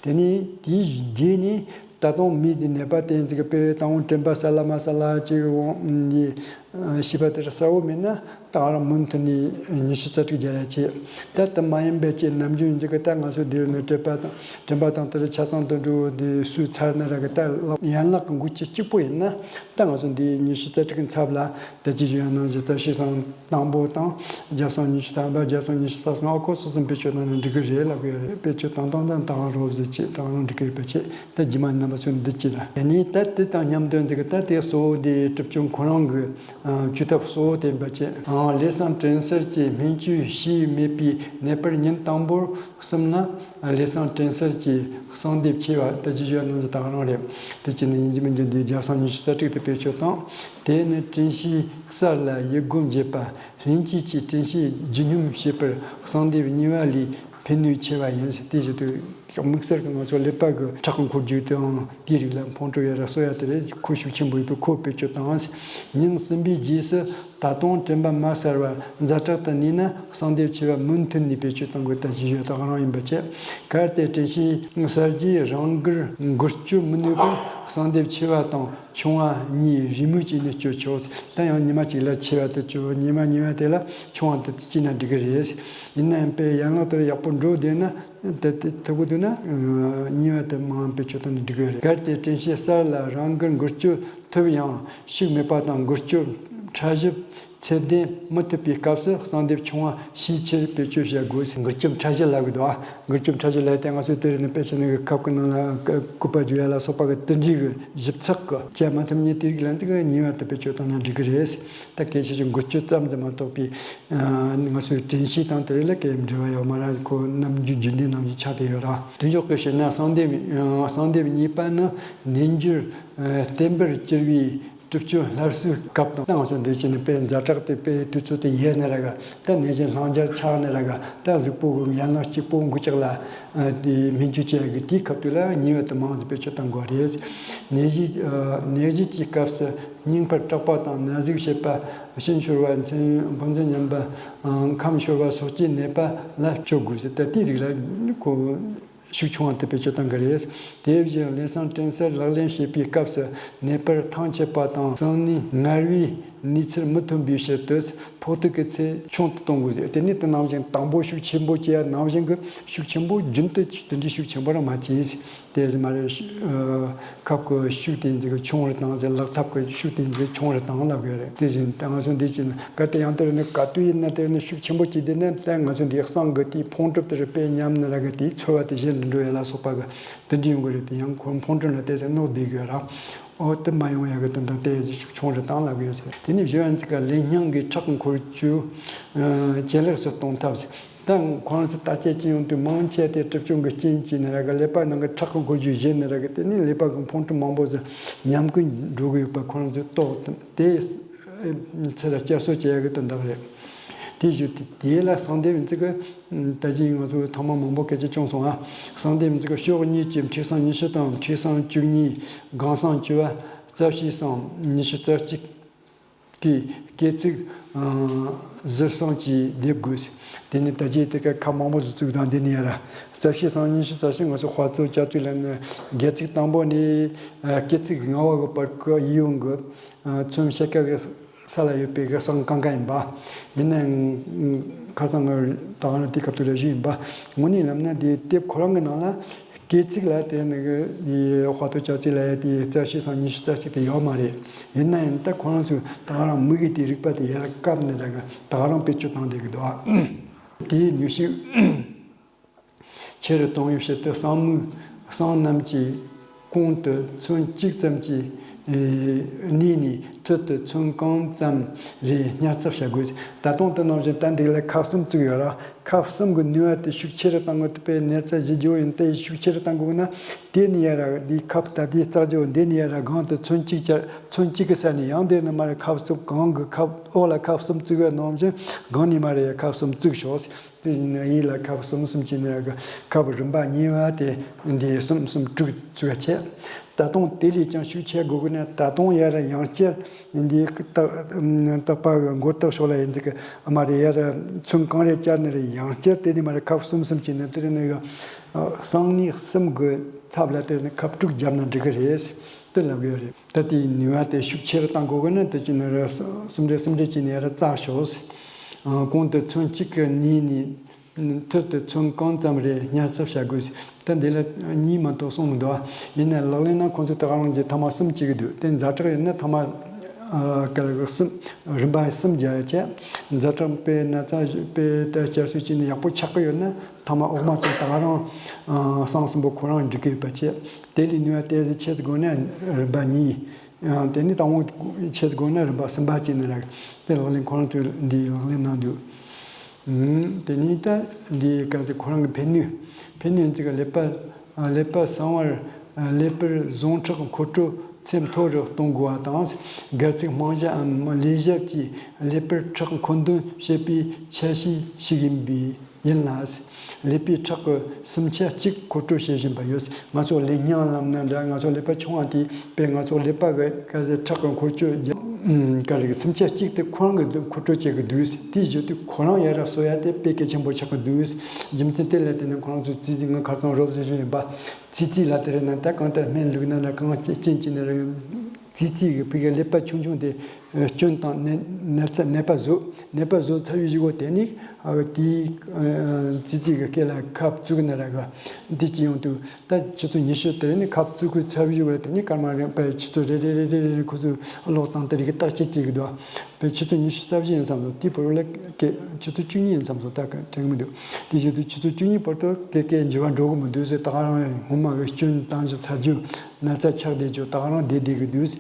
དེ་ནས་དེའི་རྗེས་ནས། ད་དུང་མི་དེ་ནད་པ་དེ་ཚོ་གི་དཔེ་དང་པོ་དྲན་པ་སལ་ལ་མ་སལ་ལ་ཅིག་འོང་ནི་ཤེས་པ་དེ་ར་གསལ་བོ་མེད་ན་ད་ག་རང་མུ་མཐུད་ནས་ཉི་ཤུ་རྩ་དྲུག་རྒྱག་ཡ་བྱེད། ད་དེ་མ་ཡིན་པའི་ཅིག་ནམ་རྒྱུན་ཡིན་ཚེ་གི་ད་ང་ཚོ་འདིར་ནི་དྲན་པ་དང་དྲན་པ་དང་དེ་ར་ཆ་ཚང་དུ་འགྲོ་དེ་སུས་ཚར་ན་ར་གི་ད་ཡན་ལག་གི་འགུལ་སྐྱོད་གཅིག་པོ་ཡིན་ན་ད་ང་ཚོ་འདི་ཉི་ཤུ་རྩ་དྲུག་གི་ཚབ་ལ་ད་ཅི་ཞུ་ཡ་ནང་བཞིན་རྩ་བཤད་སང་། དང་པོ་དང་རྒྱབ་སང་ཉི་ཤུ་ཐམ་པ་རྒྱབ་སང་ཉི་ཤུ་རྩ་གསུམ་ཨ་ཁོ་སོ་སོ་བེད་སྤྱོད་བཏང་ན་འགྲིག་གི་རེད་ལབ་གི་ཡོད་རེད། བེད་སྤྱོད་བཏང་སྟངས་དང་ད་ག་རོབ་ཟེར་བྱས་ད་ག་རང་འགྲིག་གི་ཡོད་པ་བྱས། ད་རྗེས་མ་རྣམ་པ་ཚོ་འདི་གཅིག་ལ་དེ་ནས་ད་དེ་དང་མཉམ་དུ་འཛིག་གི་ད་དེ་གཙོ་བོ་དེ་གྲུབ་ཆུང་ཁོ་རང་གི་བཅོས་ཐབས་གཙོ་བོ་དེ་ཡིན་པ་བྱས། ལས་སང་དྲན་གསལ་གྱི་སྨན་བཅོས་བྱས་མེད་པའི་ནད་པར་ཉིན་དང་པོར་གསུམ་ན་ལས་སང་དྲན་གསལ་གྱི་གསང་སྡེབ་ཆེ་བ་ད་ཅི་ཞུ་ཡ་ནང་བཞིན་ད་ག་རང་རེད། དེ་བྱས་ནས་ཡིན་གཅིག་མིན་གཅིག་འདི་རྒྱབ་སང་ཉི་ཤུ་རྩ་དྲུག་དེ་བེད་སྤྱོད་བཏང་། དེ་ནི་དྲན་ཤེས་གསར་ལ་ཡིད་སྒོ་འབྱེད་པ། ལྷན་སྐྱེས་ཀྱི་དྲན་ཤེས་ལྗིད་སྙོམས་བྱེད་པར་གསང་སྡེབ་གཉིས་པ་ལས་ཕན་ནུས་ཆེ་བ་ཡིན། དེ་བཞིན་དུ་དམིགས་བསལ་གྱི་ང་ཚོ་ཀླད་པ་གི་ཁྲག་གི་འཁོར་རྒྱུག་དང་དེའི་རིགས་ལ་ཕོན་ཕྲུག་ཡ་ར་གསོ་ཡ་དེ་ལས་ཁོ་ཤུགས་ཆེན་པོ་ཡོད་པས་ཁོ་བེད་སྤྱོད་བཏང་། ཉིན་གསུམ་པའི་རྗེས་སུ་ད་དུང་དྲན་པ་མ་གསལ་བར་ཛ་དྲག་ཏུ་གནས་ན་གསང་སྡེབ་ཆེ་བ་མུ་མཐུད་ནས་བེད་སྤྱོད་གཏོང་དགོས། ད་ཅི་ཞུ་ཡ་ད་ག་རང་ཡིན་པ་བྱས། གལ་ཏེ་དྲན་ཤེས་གསར་བརྗེས་རང་འགུལ་འགུལ་སྐྱོད་མི་ནུས་པར་གསང་སྡེབ་ཆེ་བ་དང་། ཆུང་བ་གཉིས་རེས་མོས་བྱས་ནས་སྤྱོད་ཆོག་ད་ཡང་ཉི་མ་གཅིག་ལ་ཆེ་བ་དེ་སྤྱོད། ཉི་མ་གཉིས་པ་དེ་ལ་ཆུང་བ་དེ་སྤྱོད་ན་འགྲིག་གི་རེད། ཡིན་ནའང་དཔེ་ཡན་ལག་དེར་ཡག་པོ་འགྲོ་བསྡད་ན་དེ་དེ་ཐུབ་ཀྱི་འདུག་ན་གཉིས་པ་དེ་མང་བེད་སྤྱོད་བཏང་ན་འགྲིག་གི་རེད། གལ་ཏེ་དྲན་ཤེས་གསར་ལ་རང་འགུལ་འགུལ་སྐྱོད་ཐུབ་ཡང་ཤུགས་མེད་པ་དང་འགུལ་སྐྱོད་ ཕྲ་ཞིབ་ཚད་ལྡན་མི་ཐུབ་པའི་སྐབས་སུ་གསང་དེབ་ཆུང་བ་ཤས་ཆེར་བེད་སྤྱོད་བྱ་དགོས། འགུལ་སྐྱོད་ཕྲ་ཞིབ་ལབ་གི་འདུག་ཨ། འགུལ་སྐྱོད་ཕྲ་ཞིབ་ལབ་དེ་ང་ཚོས་དེ་རིང་ནས་དཔེ་ཆ་ནང་གི་ཁབ་ཀྱི་ནང་ལ་བཀོད་པ་བརྗོད་ཡ་ལ་སོགས་པ་གི་དེ་འདྲའི་གི་ཞིབ་ཚགས་ཀྱི་བྱ་མ་ཐུབ་མཁན་དེ་རིགས་ལ་འཛིན་གི་ཉེ་བ་དུ་བེད་སྤྱོད་བཏང་ན་འགྲིག་གི་རེད། ད་གལ་ཆེ་ཤོས་འགུལ་སྐྱོད་ཙམ་དུ་མ་གཏོགས་པའི་ང་ཚོའི་དྲན་ཤེས་དང་དེ་རིགས་ལ་གལ་འབྲེལ་བ་ཡོད་མ་རེད། ཁོ་རྣམ་འགྱུར་རྒྱུན་ལྡན་ནང་བཞིན་ཆགས་བསྡད་ཡོད་ར། དོན་འཇོག་གི་བཤད་ན་གསང་དེབ་གསང་དེབ་གཉིས་པ་ནི་ནས་འགྱུར་བརྟན་པོར་གྱུར་བའི་གྲུབ་ཆོད་སླར་གསོའི་སྐབས་དང་། ད་ང་ཚོ་འདི་བྱས་ནས་དཔེ་ཛ་དྲག་དེ་དཔེ་དུས་ཚོད་དེ་ཡལ་ནི་ར་ག་ད་ནད་གཞི་ལྷིང་འཇགས་ཆགས་ནི་ར་ག་ད་གཟུགས་པོ་གི་ཡན་ལག་གཅིག་པོ་འགུལ་ལྕག་ལ་དེ་སྨན་བཅོས་བྱེད་ཡ་གི་དེའི་སྐབས་དུས་ལ་ཉེ་བའི་དུ་མང་ཟིག་བེད་སྤྱོད་གཏང་དགོས་རེད། ནད་གཞི་ནད་གཞི་གྱི་སྐབས་སུ་སྙིང་འཕར་སྐྲག་པ་དང་ན་ཟུག་བྱེད་པ། གཤིན་ཤོར་བ། མཚན་ཕོ་མཚན་ཉམས་པ། ཁམས་ཤོར་བ་སོགས་ཀྱི་ནད་པ་ལ་སྤྱོད་དགོས་ཟེར། ད་དེའི་རིགས་ལ་ཁོ་ཤུགས་ཆུང་བ་དེ་བེད་སྤྱོད་གཏང་གི་རེད། དེ་བཞིན་ལེན་སང་དྲན་སར་ལག་ལེན་བྱེད་པའི་སྐབས་སུ་ནད་པར་ཐང་ཆད་པ་དང་གསང་ནུས་ངར་བའི་གནས་ཚུལ་མི་ཐོན་པའི་ཕྱིར་དུ་ཕོག་ཐུག་གི་ཚད་ཆུང་དུ་གཏོང་དགོས་ཟེར། དེ་ནི་དེ་ནང་བཞིན་དང་པོ་ཤུགས་ཆེན་པོ་བྱེད་ཡ་ནང་བཞིན་གྱི་ཤུགས་ཆེན་པོ་རྒྱུན་དུ་དེ་འདྲའི་ཤུགས་ཆེན་པོ་རང་མ་བྱེད། དེ་ཟེར་མ་རེད། ཤུ་ཨ། ཁབ་ཀྱི་ཤུགས་དེ་ཚོ་ཆུང་རུ་བཏང་ཟེར། ལག་ཐབས་ཀྱི་ཤུགས་དེ་ཚོ་ཆུང་རུ་བཏང་ལབ་དགོས་རེད། དེ་བཞིན་ད་ང་ཚོ་འདི་བྱས་ན་གལ་ཏེ་ཡང་དེ་རིང་ནི་ག་དུས་ཡིན་ན་དེ་རིང་ནི་ཤུགས་ཆེན་པོ་བྱས་བསྡད་ན། ད་ང་ཚོ་འདི་གསང་གི་དེའི་ཕུང་གྲུབ་དེ་རུ་དཔེ་ཉམས་ནི་ར་གི་དེའི་ཚོར་བ་དེ་གཞན་དུ་འགྲོ་ཡ་ལ་སོགས་པ་གི་དེ་འདྲ་ཡོང་གི་རེད། དེ་ཡང་ཁོ་ཕུང་གྲུབ་ལ་དེ་ཚོ་གནོད་བསྡད་དགོས་ར། ཨོ་དེ་མ་ཡོང་ཡ་གི་དོན་དག་དེ་ཡ་ཟིག་ཤུགས་ཆུང་རུ་བཏང་ལབ་དགོས་ཟེར། དེ་ནས་བཞི་བ་ཚིག་ག་ལས་སྙིང་གི་ཁྲག་གི་འཁོར་རྒྱུ་ཇེ་ལེགས་སུ་གཏོང་ཐབས་ཟེར། ད་ཁོ་རང་ཚོ་བརྟག་དཔྱད་ཅི་ཡོང་དུས་མང་ཆེ་དེ་གྲུབ་ཆོད་ཀྱི་རྐྱེན་གྱིས་ནི་ར་གི་ཀླད་པ་ནང་གི་ཁྲག་གི་འཁོར་རྒྱུ་ཞན་ནི་ར་གི་དེ་ནི་ཀླད་པ་གི་ཕུང་གྲུབ་མང་པོ་ཟིག་ཉམས་རྒུད་འགྲོ་གི་ཡོད་པ་ཁོ་རང་ཚོས་རྟོགས་ཐུབ། དེ་ཚེ་ལ་བསྐྱར་གསོ་བྱེད་ཡ་གི་དོན་དག་རེད། དེ་བཞིན་དེ་དེ་ལ་གསང་དེབ་ཡིན་ཚིག་གི་ད་གིན་ང་ཚོ་ཐེངས་མ་མང་པོ་སྐད་ཆ་བྱུང་སོང་ཨ། གསང་དེབ་ཡིན་ཚིག་གི་ཕྱོགས་གཉིས་ཀྱི་མཁྲིས་གསང་ཉི་ཤུ་དང་མཁྲིས་གསང་བཅུ་གཉིས། སྒང་གསང་བཅུ་པ། རྩ་བཤལ་གསང་ཉི་ཤུ་རྩ་གཅིག་གི་སྐེ་ཚིགས་ཟུར་གསང་གིས་འདེབས་དགོས། དེ་ནི་ད་གིན་དེ་ག་ཁབ་མང་པོ་ཟིག་བཙུགས་དང་། འདི་ནི་ཡ་ར་རྩ་བཤལ་གསང་ཉི་ཤུ་རྩ་གཅིག་ང་ཚོ་དཔའ་རྩལ་བྱ་ཚུལ་ལ་ནི་སྒལ་ཚིགས་དང་པོ་ནས་སྐེ་ཚིགས་ལྔ་པ་གི་བར་གི་གཡས་གཡོན་གྱི་ཚོན་ཕྱེད་ཀ་གི་ས་ལ་ཡོད་པའི་གི་གསང་གང་ག་ཡིན་པ། ཡིན་ནའང་ཁ་སང་ང་ད་ག་རང་དེ་སྐབས་དུ་རེ་ཞུ་ཡིན་པ། དངོས་གནས་ལབ་ན་དེ་དེབ་ཁོ་རང་གི་ནང་ལ་སྐེ་ཚིགས་ལ་དེ་ནི་གི་དཔའ་རྩལ་བྱ་ཚུལ་ལ་ཡ་དེ་རྩ་བཤལ་གསང་ཉི་ཤུ་རྩ་གཅིག་དེ་ཡོད་མ་རེད། ཡིན་ནའང་ད་ཁོ་རང་ཚོས་ད་ག་རང་མི་གི་དེ་རིག་པ་དེ་ཡར་བཀབ་ནས་ད་ག་ད་ག་རང་བེད་སྤྱོད་བཏང་བསྡད་གི་འདུག་ཨ། དེའི་ནུས་ཤུགས་ཆེ་རུ་གཏོང་བའི་ཕྱིར་དུ་གསང་མིག་གསང་རྣམས་ཀྱི་གོང་དུ་ཚོན་གཅིག་ཙམ་གྱི་ཨེ་གནས་ནས་ཐུར་དུ་ཚོན་གང་ཙམ་རེ་བསྙལ་ཚགས་བྱ་དགོས། ད་དུང་དེ་ནང་བཞིན་ད་འདི་ལ་ཁབ་གསུམ་བཙུགས་ཡོད་ར། ཁབ་གསུམ་གྱི་ནུས་པ་དེ་ཤུགས་ཆེ་རུ་བཏང་དགོས། དེ་དཔེ་ནས་རྩ་བཞི་རྒྱུ་ཡིན་ཏེ་ཤུགས་ཆེ་རུ་བཏང་དགོས་ན། དེ་ནས་ཡར་ར་འདི་ཁབ་ད་ལྟའི་བཙག་རྒྱུ་འདི་ནས་ཡར་ར་སྒང་དུ་ཚོན་གཅིག་བཅར། ཚོན་གཅིག་གི་ས་ནས་ཡང་དེ་ནས་མར་ཁབ་གསུམ་གང་གི་ཁབ་འོག་ལ་ཁབ་གསུམ་བཙུགས་པ་ནང་བཞིན་སྒང་ནས་མར་ཡར་ཁབ་གསུམ་བཙུགས་ཤོག། དེ་ཡིན་ན་ཡིད་ལ་ཁབ་གསུམ་གསུམ་གྱི་ནི་ཁབ་རིམ་པ་གཉིས་པ་དེ་འདི་གསུམ་གསུམ་དྲུག་བཙུགས་པ་བྱས། ད་དུང་དེ་ལས་ཀྱང་ཤུགས་ཆེ་དགོས་ཀྱི་ན། ད་དུང་ཡར་ཡང་བསྐྱར་འདི་རྟག་རྟག་པ་གི་མགོ་བཏགས་ཕྱོགས་ལ་ཡིན་ཟིག་གི་མར་ཡར་ཚོན་གང་རེ་བཅར་ནི་རེད། ཡང་བསྐྱར་དེ་ནས་མར་ཁབ་གསུམ་གསུམ་གྱི་ནི་དེ་ནི་གི་གསང་གནས་གསུམ་གི་ཚབ་ལ་དེ་ནི་ཁབ་དྲུག་བརྒྱབ་ན་འགྲིག་གི་རེད། དེ་ལབ་ཡོད་རེད། ད་དེའི་ནུས་པ་དེ་ཤུགས་ཆེ་རུ་བཏང་དགོས་ཀྱི་ན། དེ་ཅི་ནི་རེད། གསུམ་རེ་གསུམ་རེ་བྱས་ནས་ཡར་བཙགས་ཤོག། གོང་དུ་ཚོན་གཅིག་གི་གནས་ནས་ཐུར་དུ་ཚོན་གང་ཙམ་རེ་བསྙལ་ཚགས་བྱ་དགོས། ད་འདི་ལ་གཉིས་མ་གཏོགས་གསུངས་མི་འདུག། ཡིན་ན་ལག་ལེན་ན་ཁོང་ཚོས་ད་ག་རང་གི་ཐ་མག་གསུམ་བྱེད་ཀྱི་འདུག། དེ་ཛ་དྲག་ཡོད་ན་ཐ་མག་ག་ལ་གསུམ། རིམ་པ་གསུམ་རྒྱག་ཡ་བྱས། ཛ་དྲག་དཔེ་ན་ཚ་དཔེ་ད་བསྐྱར་གསོ་བྱས་ནས་ཡག་པོ་ཆགས་ཀྱི་ཡོད་ན་ཐ་མག་འོག་མ་དང་ད་ག་རང་གསང་གསུམ་པོ་ཁོ་རང་འགྲིག་གི་ཡོད་པ་བྱས། དེ་ལས་ནུས་པ་དེ་ཚོ་ཆེ་ཙམ་དགོས་ན་རིམ་པ་གཉིས། ཡང་དེ་ནས་དང་པོ་ཆེ་ཙམ་དགོས་ན་རིམ་པ་གསུམ་པ་བྱས་ནས་ར་དེ་ལག་ལེན་ཁོ་རང་ཚོས་འདི་ལག་ལེན་གནང་འདུག། ཨུམ། དེ་ནས་ད་འདི་ག་ཚོད་ཁོ་རང་གི་ཕན་ནུས། ཕན་ནུས་ཚིག་ག་ཀླད་པ་ཀླད་པ་གསང་བར་ཀླད་པར་ཟུངས་ཁྲག་འཁོར་སྤྲོད་ཚད་མཐོ་རུ་གཏོང་དགོས་པ་དང་། སྒལ་ཚིགས་རྨང་གཞིའམ་ལས་ཞབས་ཀྱིས་ཀླད་པར་ཁྲག་མཁོ་འདོན་བྱེད་པའི་ཆ་ཤས་ཤིག་ཡིན་པས། ཡིན་ལ། ཀླད་པའི་ཁྲག་གི་སུམ་ཆ་གཅིག་མཁོ་སྤྲོད་བྱེད་བཞིན་པ་ཡོད། ང་ཚོ་ལས་སྙིང་ལབ་ན་འདྲ། ང་ཚོ་ཀླད་པ་ཆུང་བ་དེ་དཔེ་ང་ཚོ་ཀླད་པ་གི་ག་ཚོད་ཁྲག་གི་འཁོར་སྐྱོད་རྒྱ་ཨུམ་ག་རེ་སུམ་ཆ་གཅིག་དེ་ཁོ་རང་གི་མཁོ་སྤྲོད་བྱེད་ཀྱི་འདུག། དེའི་གཞི་དེ་ཁོ་རང་ཡར་གསོ་ཡ་དེ་དཔེ་གལ་ཆེན་པོ་ཆགས་ཀྱི་འདུག། རྒྱུ་མཚན་དེ་ལ་བརྟེན་ནས་ཁོ་རང་ཚོ་ཙི་ཙི་ང་ཁ་སང་རོབ་ཙམ་ཞུས་ཡིན་པ། ཙི་ཙི་ལ་དེ་རེད་ན་ད་གང་ལྟར་སྨན་བླུགས་ན་འདྲ། གང་ཅི་རྐྱེན་གྱིས་ན་རེད། ཙི་ཙི་གི་ཕ་གི་ཀླད་པ་ཆུང་ཆུང་དེ་ སྐྱོན་དང་ནད་ནད་ཚ་ནད་པ་བཟོ་ནད་པ་བཟོ་ཚར་བའི་གཞུག་གུ་དེ་ནས་ཨ་དེའི་ཙི་ཙི་གི་སྐེ་ལ་ཁབ་བཙུགས་ན་ར་གི་འདི་ཅི་ཡོང་དུས། ད་ཆུ་ཚོད་ཉི་ཤུ་དེ་ནས་ཁབ་བཙུགས་གི་ཚར་བའི་གཞུག་གུ་དེ་ནས་སྐར་མ་རེ་པའི་ཆུ་ཚོད་རེ་རེ་རེ་རེ་རེ་ཁོ་ཚོས་ཀློག་སྟངས་དེ་རིགས་ཀྱི་བརྟག་དཔྱད་བྱེད་གི་འདུག་པའི་ཆུ་ཚོད་ཉི་ཤུ་རྩ་བཞི་ཡིན་བསམ་སོང་། དེའི་བར་ལ་ཀེ་ཆུ་ཚོད་བཅུ་གཉིས་ཡིན་བསམ་སོང་། ད་ག་དྲན་གི་མི་འདུག་དེ་བཞིན་དུ་ཆུ་ཚོད་བཅུ་གཉིས་བར་དུ་ཀེ་ཀེ་འགྱུར་བ་འགྲོ་གི་མི་འདུག་ཟེར། ད་ག་རང་སྔོན་མ་གི་སྐྱོན་བཏང་རྒྱུ་ཚར་རྒྱུ་ན་ཚ་ཆགས་བསྡད་རྒྱུ་ད་ག་རང་བསྡད་བསྡད་གི་འདུག་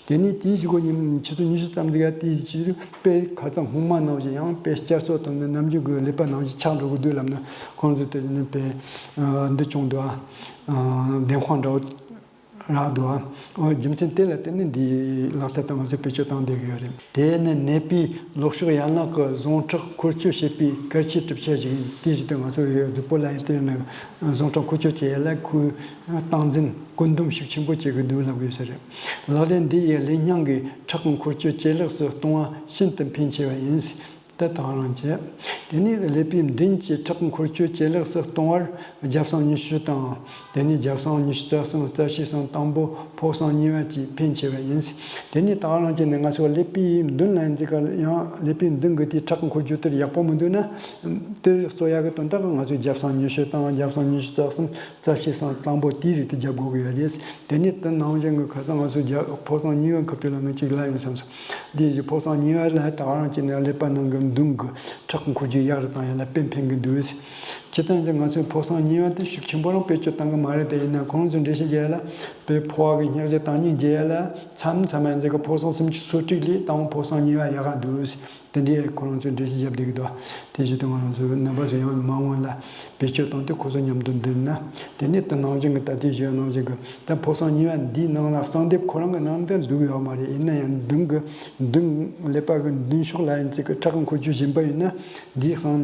དེ་ནས་དེའི་གཞུག་གུ་ཉིན་ཆུ་ཚོད་ཉི་ཤུ་ཙམ་ཟིག་ག་དེའི་ཕྱིར་དཔེ་ཁ་སང་སྔོན་མ་ནང་བཞིན་ཡང་དཔེ་བསྐྱར་གསོ་དང་ནི་ནམ་རྒྱུན་གི་ཀླད་པ་ནང་བཞིན་ཆགས་འགྲོ་གི་འདུག་ལབ་ན། ཁོང་ཚོས་དེ་ནི་དཔེ་འདི་བྱུང་འདུག་ཨ། བདེན་དཔང་འདྲ་བོ་རག་འདུག་ཨ། རྒྱུ་མཚན་དེ་ལ་བརྟེན་ནས་འདིའི་ལག་བསྟར་དང་ང་ཚོས་བེད་སྤྱོད་བཏང་བསྡད་ཀྱི་ཡོད་རེད། དེ་ནི་ནད་པའི་ལོག་ཕྱོགས་ཡན་ལག་གི་ཟུངས་ཁྲག་འཁོར་སྐྱོད་བྱེད་པའི་གལ་ཆེའི་གྲུབ་ཆ་ཞིག་ཡིན། དེ་བཞིན་དུ་ང་ཚོ་ཡི་གཟུགས་པོ་ལ་ཡང་དེ་ནི་ཟུངས་ཁྲག་འཁོར་སྐྱོད་བྱེད་ཡ་ལ་ཁོའི་སྟངས་འཛིན་བཀོད་འདོམས་ཤུགས་ཆེན་པོ་བྱེད་དགོས་འདུག་ལབ་དགོས་ས་རེད། ལག་ལེན་འདི་ཡི་ལས་སྙིང་གི་ཁྲག་འཁོར་སྐྱོད་ཇེ་ལེགས་སུ་གཏོང་བ་ཤིན་ཏུ་ཕན་ཆེ་བ་ཡིན། དེ་དག་རང་བྱས། དེ་ནས་ཀླད་པའི་མདུན་གྱི་ཁྲག་འཁོར་སྐྱོད་ཇེ་ལེགས་སུ་གཏོང་བར་རྒྱབ་སྲང་ཉི་ཤུ་དང་། དེ་ནས་རྒྱབ་སྲང་ཉི་ཤུ་རྩ་གསུམ་རྩ་བཞི་སྲང་དང་པོ་ཕོ་སྲང་གཉིས་པ་བཅས་ཕན་ཆེ་བ་ཡིན། དེ་ནས་དག་རང་བྱས་ནས་ང་ཚོ་ཀླད་པའི་མདུན་ལ་ཡིན་ཙི་ག་ཡང་ཀླད་པའི་མདུན་གྱི་དེའི་ཁྲག་འཁོར་སྐྱོད་དེར་ཡག་པོ་མི་འདུག་ན། དེར་གསོ་ཡག་གི་དོན་དག་ང་ཚོས་རྒྱབ་སྲང་ཉི་ཤུ་དང་རྒྱབ་སྲང་ཉི་ཤུ་རྩ་གསུམ་རྩ་བཞི་སྲང་དང་པོ་དེའི་རིགས་དེ་རྒྱབ་དགོས་ཀྱི་ཡོད་རེད། དེ་ནས་དེ་ནང་བཞིན་གྱི་ཁ་སང་ང་ཚོས་རྒྱ་ཕོ་སྲང་གཉིས་པའི་ཁ་ཐུག་ལ་ངས་གཅིག་ལབ་ཡིན་བསམ་སོང་། དེ་བཞིན་ཕོ་སྲང་གཉིས་པ་ལ་ད་ག་རང་བྱས་ནས་ཀླད་པ་ནང་གི་མདུན་གྱི་ཁྲག་འཁོར་རྒྱུ་ཡག་རུ་བཏང་ཡ་ལ་དཔེ་ཕན་གྱི་འདུག་སྤྱིར་བཏང་ཅིག་ང་ཚོས་ཕོ་སྲང་གཉིས་པ་དེ་ཤུགས་ཆེན་པོ་རང་བེད་སྤྱོད་བཏང་གི་མ་རེད། དེ་ཡིན་ན་ཁོང་ཚོས་འགྲེལ་བཤད་བརྒྱབ་ཡ་ལ་དཔེ་ཕོ་བ་གི་སྙེག་བྱ་བཏང་སྙིང་རྗེ་ཡ་ལ་མཚམས་མཚམས་ཡང་ཅིག་གི་ཕོ་སྲང་སུམ་ཅུ་སོ་དྲུག་ལས་དང་པོ་ཕོ་སྲང་གཉིས་པ་ཡག་ག་འདུག་དེ་འདྲའི་ཁོ་རང་ཚོས་འགྲེལ་བཤད་བརྒྱབ་བསྡད་ཀྱི་འདུག་དེ་བཞིན་དུ་ང་རང་ཚོའི་རྣམ་པ་ཚོ་ཡང་མ་འོངས་ལ་བེད་སྤྱོད་བཏང་སྟེ་ཁོ་ཚོ་མཉམ་དུ་འདུག་ན། དེ་ནས་དེ་ནང་བཞིན་གྱི་ད་ལྟའི་ཞུ་ཡ་ནང་བཞིན་གྱི་ད་ཕོ་སྲང་གཉིས་པ་འདིའི་ནང་ལ་གསང་སྡེབ་ཁོ་རང་གི་ནང་དུ་འདུག་ཡོད་མ་རེད། ཡིན་ན་ཡང་མདུན་གྱི་མདུན་ཀླད་པ་གི་མདུན་ཕྱོགས་ལ་ཡིན་ཙི་གི་ཁྲག་འཁོར་རྒྱུ་ཞན་པ་ཡིན་ན་འདིའི་གསང་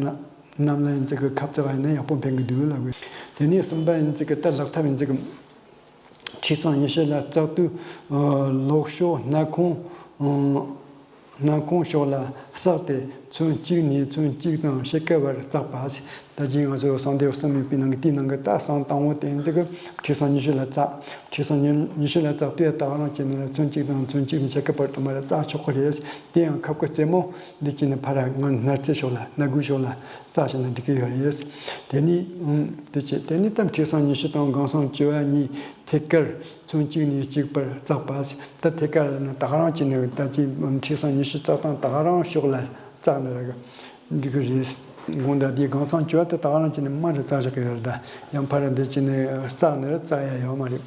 རྣམས་ལ་ཡིན་ཙི་གི་ཁབ་བཙགས་ཡིན་ན་ཡག་པོ་ཕན་གི་འདུག་ལབ་དགོས། དེ་ནས་གསུམ་པ་ཡིན་ཙི་གི་ད་ལག་ཐབས་ཡིན་ཙི་གི་མཁྲིས་གསང་ཉི་ཤུ་ལ་བཙགས་དུས། ལོག་ཕྱོགས་སྣ་ཁུང་། སྣ་ཁུང་ཕྱོགས་ལ་བསགས་ཏེ་ཚོན་གཅིག་ནས་ཚོན་གཅིག་དང་ཕྱེད་ཀ་བར་བཙགས་པ། ད་ཅི་ང་ཚོས་གསང་སྡེབ་གསུམ་ཡོད་པའི་ནང་གི་དེའི་ནང་གི་ད་གསང་དང་པོ་དེ་ཚོ་གི་མཁྲིས་གསང་ཉི་ཤུ་ལ་བཙགས། མཁྲིས་གསང་ཉི་ཉི་ཤུ་ལ་བཙགས་དུས་ད་ག་རང་བྱས་ན་ཚོན་གཅིག་དང་ཚོན་གཅིག་ནས་ཕྱེད་ཀ་བར་དུ་མར་བཙགས་ཆོག་གི་རེད། དེ་ཡང་ཁབ་ཀྱི་རྩེ་མོ་འདི་བྱས་ནས་ཕར་ང་སྣར་རྩེ་ཕྱོགས་ལ་སྣ་སྒོའི་ཕྱོགས་ལ་བཙགས་བྱས་ན་འགྲིག་གི་ཡོད་རེད། དེ་ནས་དེ་བྱས་དེ་ནས་ད་མཁྲིས་གསང་ཉི་ཤུ་དང་སྒང་གསང་བཅུ་བ་གཉིས། ཐད་ཀར་ཚོན་གཅིག་ནས་གཅིག་བར་བཙགས་པ། ད་ཐད་ཀར་ནི་ད་ག་རང་བྱས་ནས་ད་ཅི་མཁྲིས་གསང་ཉི་ཤུ་བཙགས་སྟངས་ད་ག་རང་ཕྱོགས་ལ་བཙགས་ནས་འགྲིག་གི་རེད། དགོང་དག་འདིའི་སྒང་གསང་བཅུ་བ་དེ་ད་ག་རང་བྱས་ནས་མར་བཙགས་བཞག་གི་ཡོད་རེད། ད་ཡང་ཕར་འདི་བྱས་ནས་བཙགས་ནས་བཙགས་ཡ་ཡོད་མ་རེད།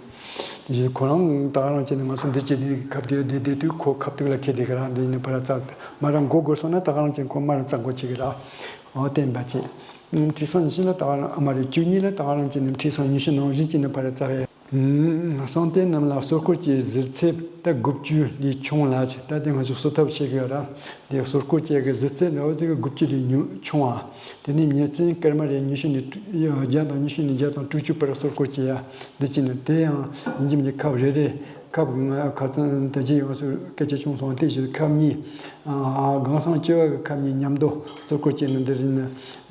དེ་བཞིན་ཁོ་རང་ད་ག་རང་བྱས་ནས་ང་ཚོ་འདི་བྱས་དེ་ཁབ་དེ་བསྡད་བསྡད་དུས་ཁོ་ཁབ་ཐུག་ལ་ཁད་དེ་གི་རང་འདི་ནས་ཕར་བཙགས་མར་མགོ་སྒུར་སོང་ན་ད་ག་རང་བྱས་ཁོ་མར་བཙགས་དགོས་བྱེད་གི་ར། འོ་བསྟན་པ་བྱས། མཁྲིས་གསང་ཉི་ཤུ་ལ་ད་ག་རང་ཨ་མ་རེད་བཅུ་གཉིས་ལ་ད་ག་རང་བྱས་ནས་མཁྲིས་གསང་ཉི་ཤུ་ནང་བཞིན་བྱས་ནས་ཕར་བཙགས་ཡ། གསང་རྟེན་རྣམས་ལ་གསོར་སྐོར་གྱི་གཟི་ཚད་ད་དགུ་བཅུ་ལས་ཆུང་ལ། ད་དེ་ང་ཚོས་གསོ་ཐབས་བྱེད་ཀྱི་ཡོད་ར། དེ་གསོར་སྐོར་བཅས་ཀྱི་གཟི་ཚད་འདྲ་བོ་ཅིག་དགུ་བཅུ་ལས་ཉུང་ཆུང་བ། དེ་ནས་མྱུར་ཚད་སྐར་མ་རེར་ཉི་ཤུ་ནས་བརྒྱ་དང་ཉི་ཤུ་ནས་བརྒྱ་དང་དྲུག་ཅུ་བར་གསོར་སྐོར་བྱེད་ཡ། འདི་བྱས་ནས་དེ་ཡང་ཡིན་གཅིག་མིན་གཅིག་ཁབ་རེ་རེ། ཁབ་ལྔ་ཁ་ཚང་ད་ཅི་ཡོངས་སུ་སྐད་ཆ་བྱུང་སོང་དེ་བཞིན་ཁབ་གཉིས། སྒང་གསང་བཅུ་བ་གི་ཁབ་གཉིས་མཉམ་དུ་གསོར་སྐོར་བྱས་ནས་འདི་རིང་ནི་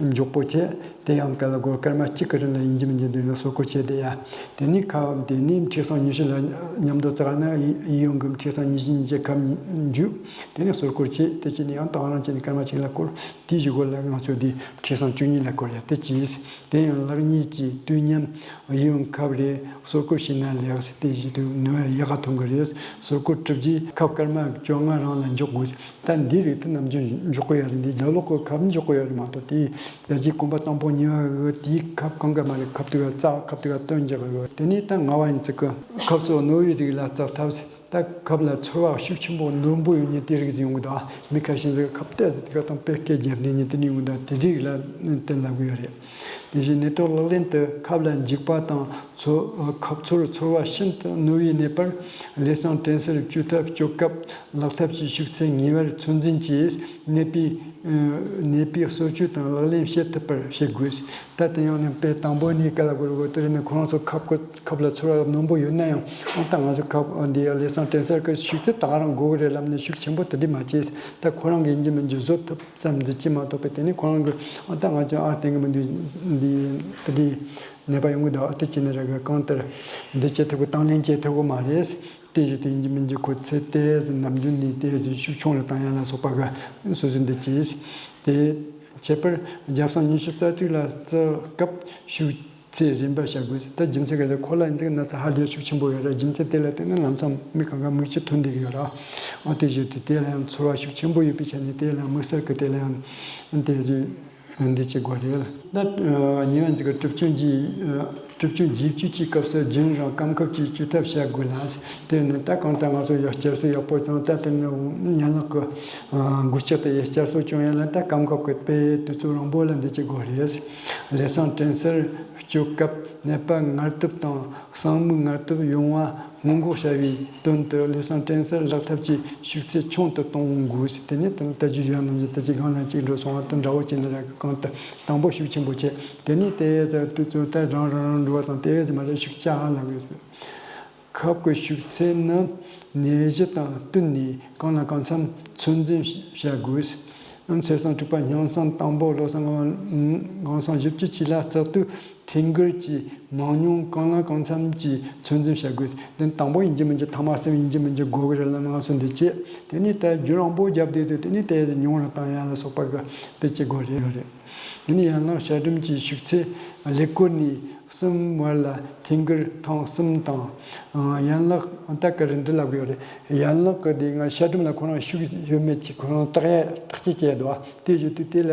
མགྱོགས་པོ་བྱས། དེ་ཡང་ག་ལ་གོ་སྐར་མ་གཅིག་གི་རིང་ལ་ཡིན་གཅིག་མིན་གཅིག་འདི་ནི་གསོར་སྐོར་བྱས་ཏེ་ཡ། དེ་ནས་ཁབ་དེ་ནས་མཁྲིས་གསང་ཉི་ཤུ་ལ་མཉམ་དུ་བཙགས་ན་ཡིད་ཡིད་ཡོང་གི་མཁྲིས་གསང་ཉི་ཤུ་ཉིས་བརྒྱ་ཁབ་གཉིས་འཇུ། དེ་ནས་གསོར་སྐོར་བྱས་དེ་བྱས་ནས་ཡང་དག་རང་བྱས་ནས་སྐར་མ་གཅིག་ལ་སྐོར་དེའི་གཞུག་གུ་ལ་ང་ཚོ་འདི་མཁྲིས་གསང་བཅུ་གཉིས་ལ་སྐོར་ཡ་དེ་གྱིས། དེ་ཡང་ལག་གཉིས་ཀྱིས་དུས་མཉམ་ཡིད་ཡོང་ཁབ་རེ། གསོར་སྐོར་བྱས་ན་ལེགས། དེ་བཞིན་དུ་ནུས་པ་ཡག་ག་ཐོན་གི་རེད། གསོར་སྐོར་གྲུབ་རྗེས་ཁབ་སྐར་མ་བཅོ་ལྔ་རིང་ལ་འཇོག་དགོས། ད་འདིའི་རིགས་དེ་ནམ་རྒྱུན་འཇོག་གི་ཡོད་རེད། འདི་རྒྱབ་ལོགས་ཀྱི་ཁབ་འཇོག་གི་ཡོད་རེད་མ་གཏོགས་དེའི་ད་ཅི་གོམ་པ་དང་པོ་གཉིས་པ་གི་དེའི་ཁབ་གང་ག་མ་རེད། ཁབ་དེ་ག་བཙགས་ཁབ་དེ་ག་བཏོན་རྒྱག་གི་ཡོད། དེ་ནས་ད་ལྔ་པ་ཡིན་ཙི་གི་ཁབ་ཚོ་རྣོ་བའི་རིགས་ལ་བཙགས་ཐབས། ད་ཁབ་ལ་ཚོར་བ་ཤུགས་ཆེན་པོ་རྣོན་པོ་ཡོད་མཁན་དེ་རིགས་ཡོང་གི་འདུག་མི་ཁ་ཤས་ཚོས་ཁབ་ཏོག་ཙམ་དེ་ག་དང་དཔེ་སྐད་རྒྱབ་ནས་ཉིན་དེ་ནས་ཡོང་གི་འདུག་དེ་རིགས་ལ་བསྟུན་ལབ་གི་ཡོད་རེད། དེ་བཞིན་ནད་ཐོག་ལག་ལེན་དུ་ཁབ་ལ་འཇིགས་པ་དང་ཚོ་ཁབ་ཚོར་ཚོར་བ་ཤིན་ཏུ་རྣོ་བའི་ནད་པར་ལས་སང་དྲན་སེལ་བཅོས་ཐབས་སྤྱོད་སྐབས་ལག་ཐབས་ཀྱི་ཤུགས་ཚད་ངེས་པར་ཚོད་འཛིན་གྱིས་ནད་པའི་ནད་པའི་གསོ་བཅོས་དང་ལག་ལེན་བྱེད་ཐུབ་པར་བྱེད་དགོས། ད་དེ་ཡང་ནི་དཔེ་དང་པོ་ནས་ག་ལ་གོ་རུ་གོ་དེ་རེད་ནི་ཁོ་རང་ཚོ་ཁབ་ཀྱི་ཁབ་ལ་ཚོར་བ་རྣོན་པོ་ཡོད་ན་ཡང་ཨང་ད་ང་ཚོ་ཁབ་འདི་ལས་སང་དྲན་སེལ་གྱི་ཤུགས་ཚད་ད་ག་རང་དགོས་གི་རེད་ལབ་ནས་ཤུགས་ཆེན་པོ་དེ་འདྲ་མ་བྱས། ད་ཁོ་རང་གི་ཡིན་གཅིག་མིན་གཅིག་བཟོ་ཐུབ་ཙམ་འདི་ཅི་མ་གཏོགས་པའི་དེ་ནི་ཁོ་རང་གི་ཨང་ད་ང་ཚོ་ཨར་བསྟན་གི་མི་འདུག་འདི་དེ་འདྲའི་ནད་པ་ཡོང་གི་འདུག་དེ་ཅི་ནི་རེད་གི་གང་ལྟར་འདི་བྱེད་ཐུབ་གི་དང་ལེན་བྱེད་ཐུབ་གི་མ་རེད། དེ་བཞིན་དུ་ཡིན་གཅིག་མིན་གཅིག་ཁོ་ཚེ་དེ་ནམ་རྒྱུན་ནས་དེ་བཞིན་ཤུགས་ཆུང་ལ་བཏང་ཡ་ལ་སོགས་པ་གི་སོ་སོའི་འདི་བྱས། དེ་ཁྱད་པར་རྒྱབ་སང་ཉི་ཤུ་རྩ་དྲུག་ལ་བརྩི་སྐབས་ཤུགས་ཚད་རིམ་པ་བྱ་དགོས། ད་རྒྱུ་མཚན་ག་ཚོད་ཁོ་ལ་འཛིག་ན་ཚ་ཧ་ལས་ཤུགས་ཆེན་པོ་ཡོད་ར། རྒྱུ་མཚན་དེ་ལ་བརྟེན་ནས་ལམ་སང་མི་གང་ག་མིག་ཆུ་ཐོན་བསྡད་ཀྱི་ཡོད་ར། ཨ་དེ་བཞིན་དུ་དེ་ལ་ཡང་ཚོར་བ་ཤུགས་ཆེན་པོ་ཡོད་པའི་ཆ་ནས་དེ་ལ་དམིགས་བསལ་གྱི་དེ་ལ་ཡང་དེ་བཞིན། འདི་བྱེད་དགོས་རེད། ད་ཉེ་བ་འཛིན་གྱི་གྲུབ་ཆེན་གྱི་གྲུབ་ཆེན་རྗེས་བཅུ་གྱི་སྐབས་སུ་རྒྱུན་རིང་སྐབས་ཁབ་ཀྱིས་བཅོས་ཐབས་བྱ་དགོས་ལ། དེ་ནི་ད་གང་ལྟར་ང་ཚོ་ཡང་བསྐྱར་གསོ་ཡག་པོ་བྱུང་། ད་དེ་ནི་ཡན་ལག་གི་འགུལ་ལྕག་དེ་ཡང་བསྐྱར་གསོ་བྱུང་ཡ་ལ་ད་སྐབས་ཁབ་ཀྱི་དཔེ་དུས་ཚོད་རིང་པོ་ལ་འདི་བྱེད་དགོས་རེད། ལས་སང་དྲན་གསར་བཅོས་སྐབས་ནད་པ་ངལ་དུབ་དང་གསང་མིག་ངལ་དུབ་ཡོང་བ་སྔོན་འགོག་བྱ་བའི་དོན་དུ་ལས་སང་དྲན་གསར་ལག་ཐབས་ཀྱི་ཤུགས་ཚད་ཆུང་དུ་གཏོང་དགོས། དེ་ནས་ད་ལྟ་ཇུས་ཡང་ནང་བཞིན་ད་ཅི་གང་ལ་གཅིག་འགྲོ་སོང་བ་དང་འདྲ་བོ་བྱས་ནས་ར་གང་ལྟར་དང་པོ་ཤུགས་ཆེན་པོ་བྱས། དེ་ནས་དེ་ཙམ་དུས་ཚོད་ད་རང་རང་རང་འགྲོ་བ་དང་དེ་ཙམ་མ་རེད་ཤུགས་ཆག་ལ་དགོས། ཁབ་ཀྱི་ཤུགས་ཚད་ནི་ནད་གཞི་དང་བསྟུན་ནས་གང་ལ་གང་འཚམ་ཚོད་འཛིན་བྱ་དགོས། ཚེས་སང་དྲུག་པ་སྙིང་སང་དང་པོ་ལོ་སང་གང་སང་བཞི་བཅུ་གཅིག་ལ་བརྩི་དུས། ཐེངས་འགར་གྱི་མང་ཉུང་གང་ལ་གང་འཚམ་གྱིས་ཚོད་འཛིན་བྱ་དགོས། དེ་དང་པོ་ཡིན་གྱི་མིན་གྱི་ཐ་མག་གསུམ་ཡིན་གྱི་མིན་གྱི་དགོས་ཀྱི་རེད་ལ་ང་ཚོ་འདི་བྱེད། དེ་ནས་ད་རྒྱུན་རིང་པོ་བརྒྱབ་བསྡད་དུས་དེ་ནས་དེ་ཟིག་ཉུང་རུ་བཏང་ཡ་ལ་སོགས་པ་གི་དེ་བྱེད་དགོས་རེད་རེད། དེ་ནས་ཡན་ལག་ཤ་གྲུམ་གྱི་ཤུགས་ཚད་ཀླད་ཀོར་ནས་གསུམ་བར་ལ་ཐེངས་འགར་ཐེངས་གསུམ་དང་། ཡན་ལག་ད་ག་རེ་འདི་ལབ་དགོས་རེད། ཡན་ལག་གི་དེ་ང་ཤ་གྲུམ་ལ་ཁོ་རང་ཤུགས་ཡོད་མེད་ཀྱི་ཁོ་རང་བརྟག་ཡ་བརྟག་དཔྱད་བྱས་འདུག་དེ་བཞིན་དུ་དེ་ལ་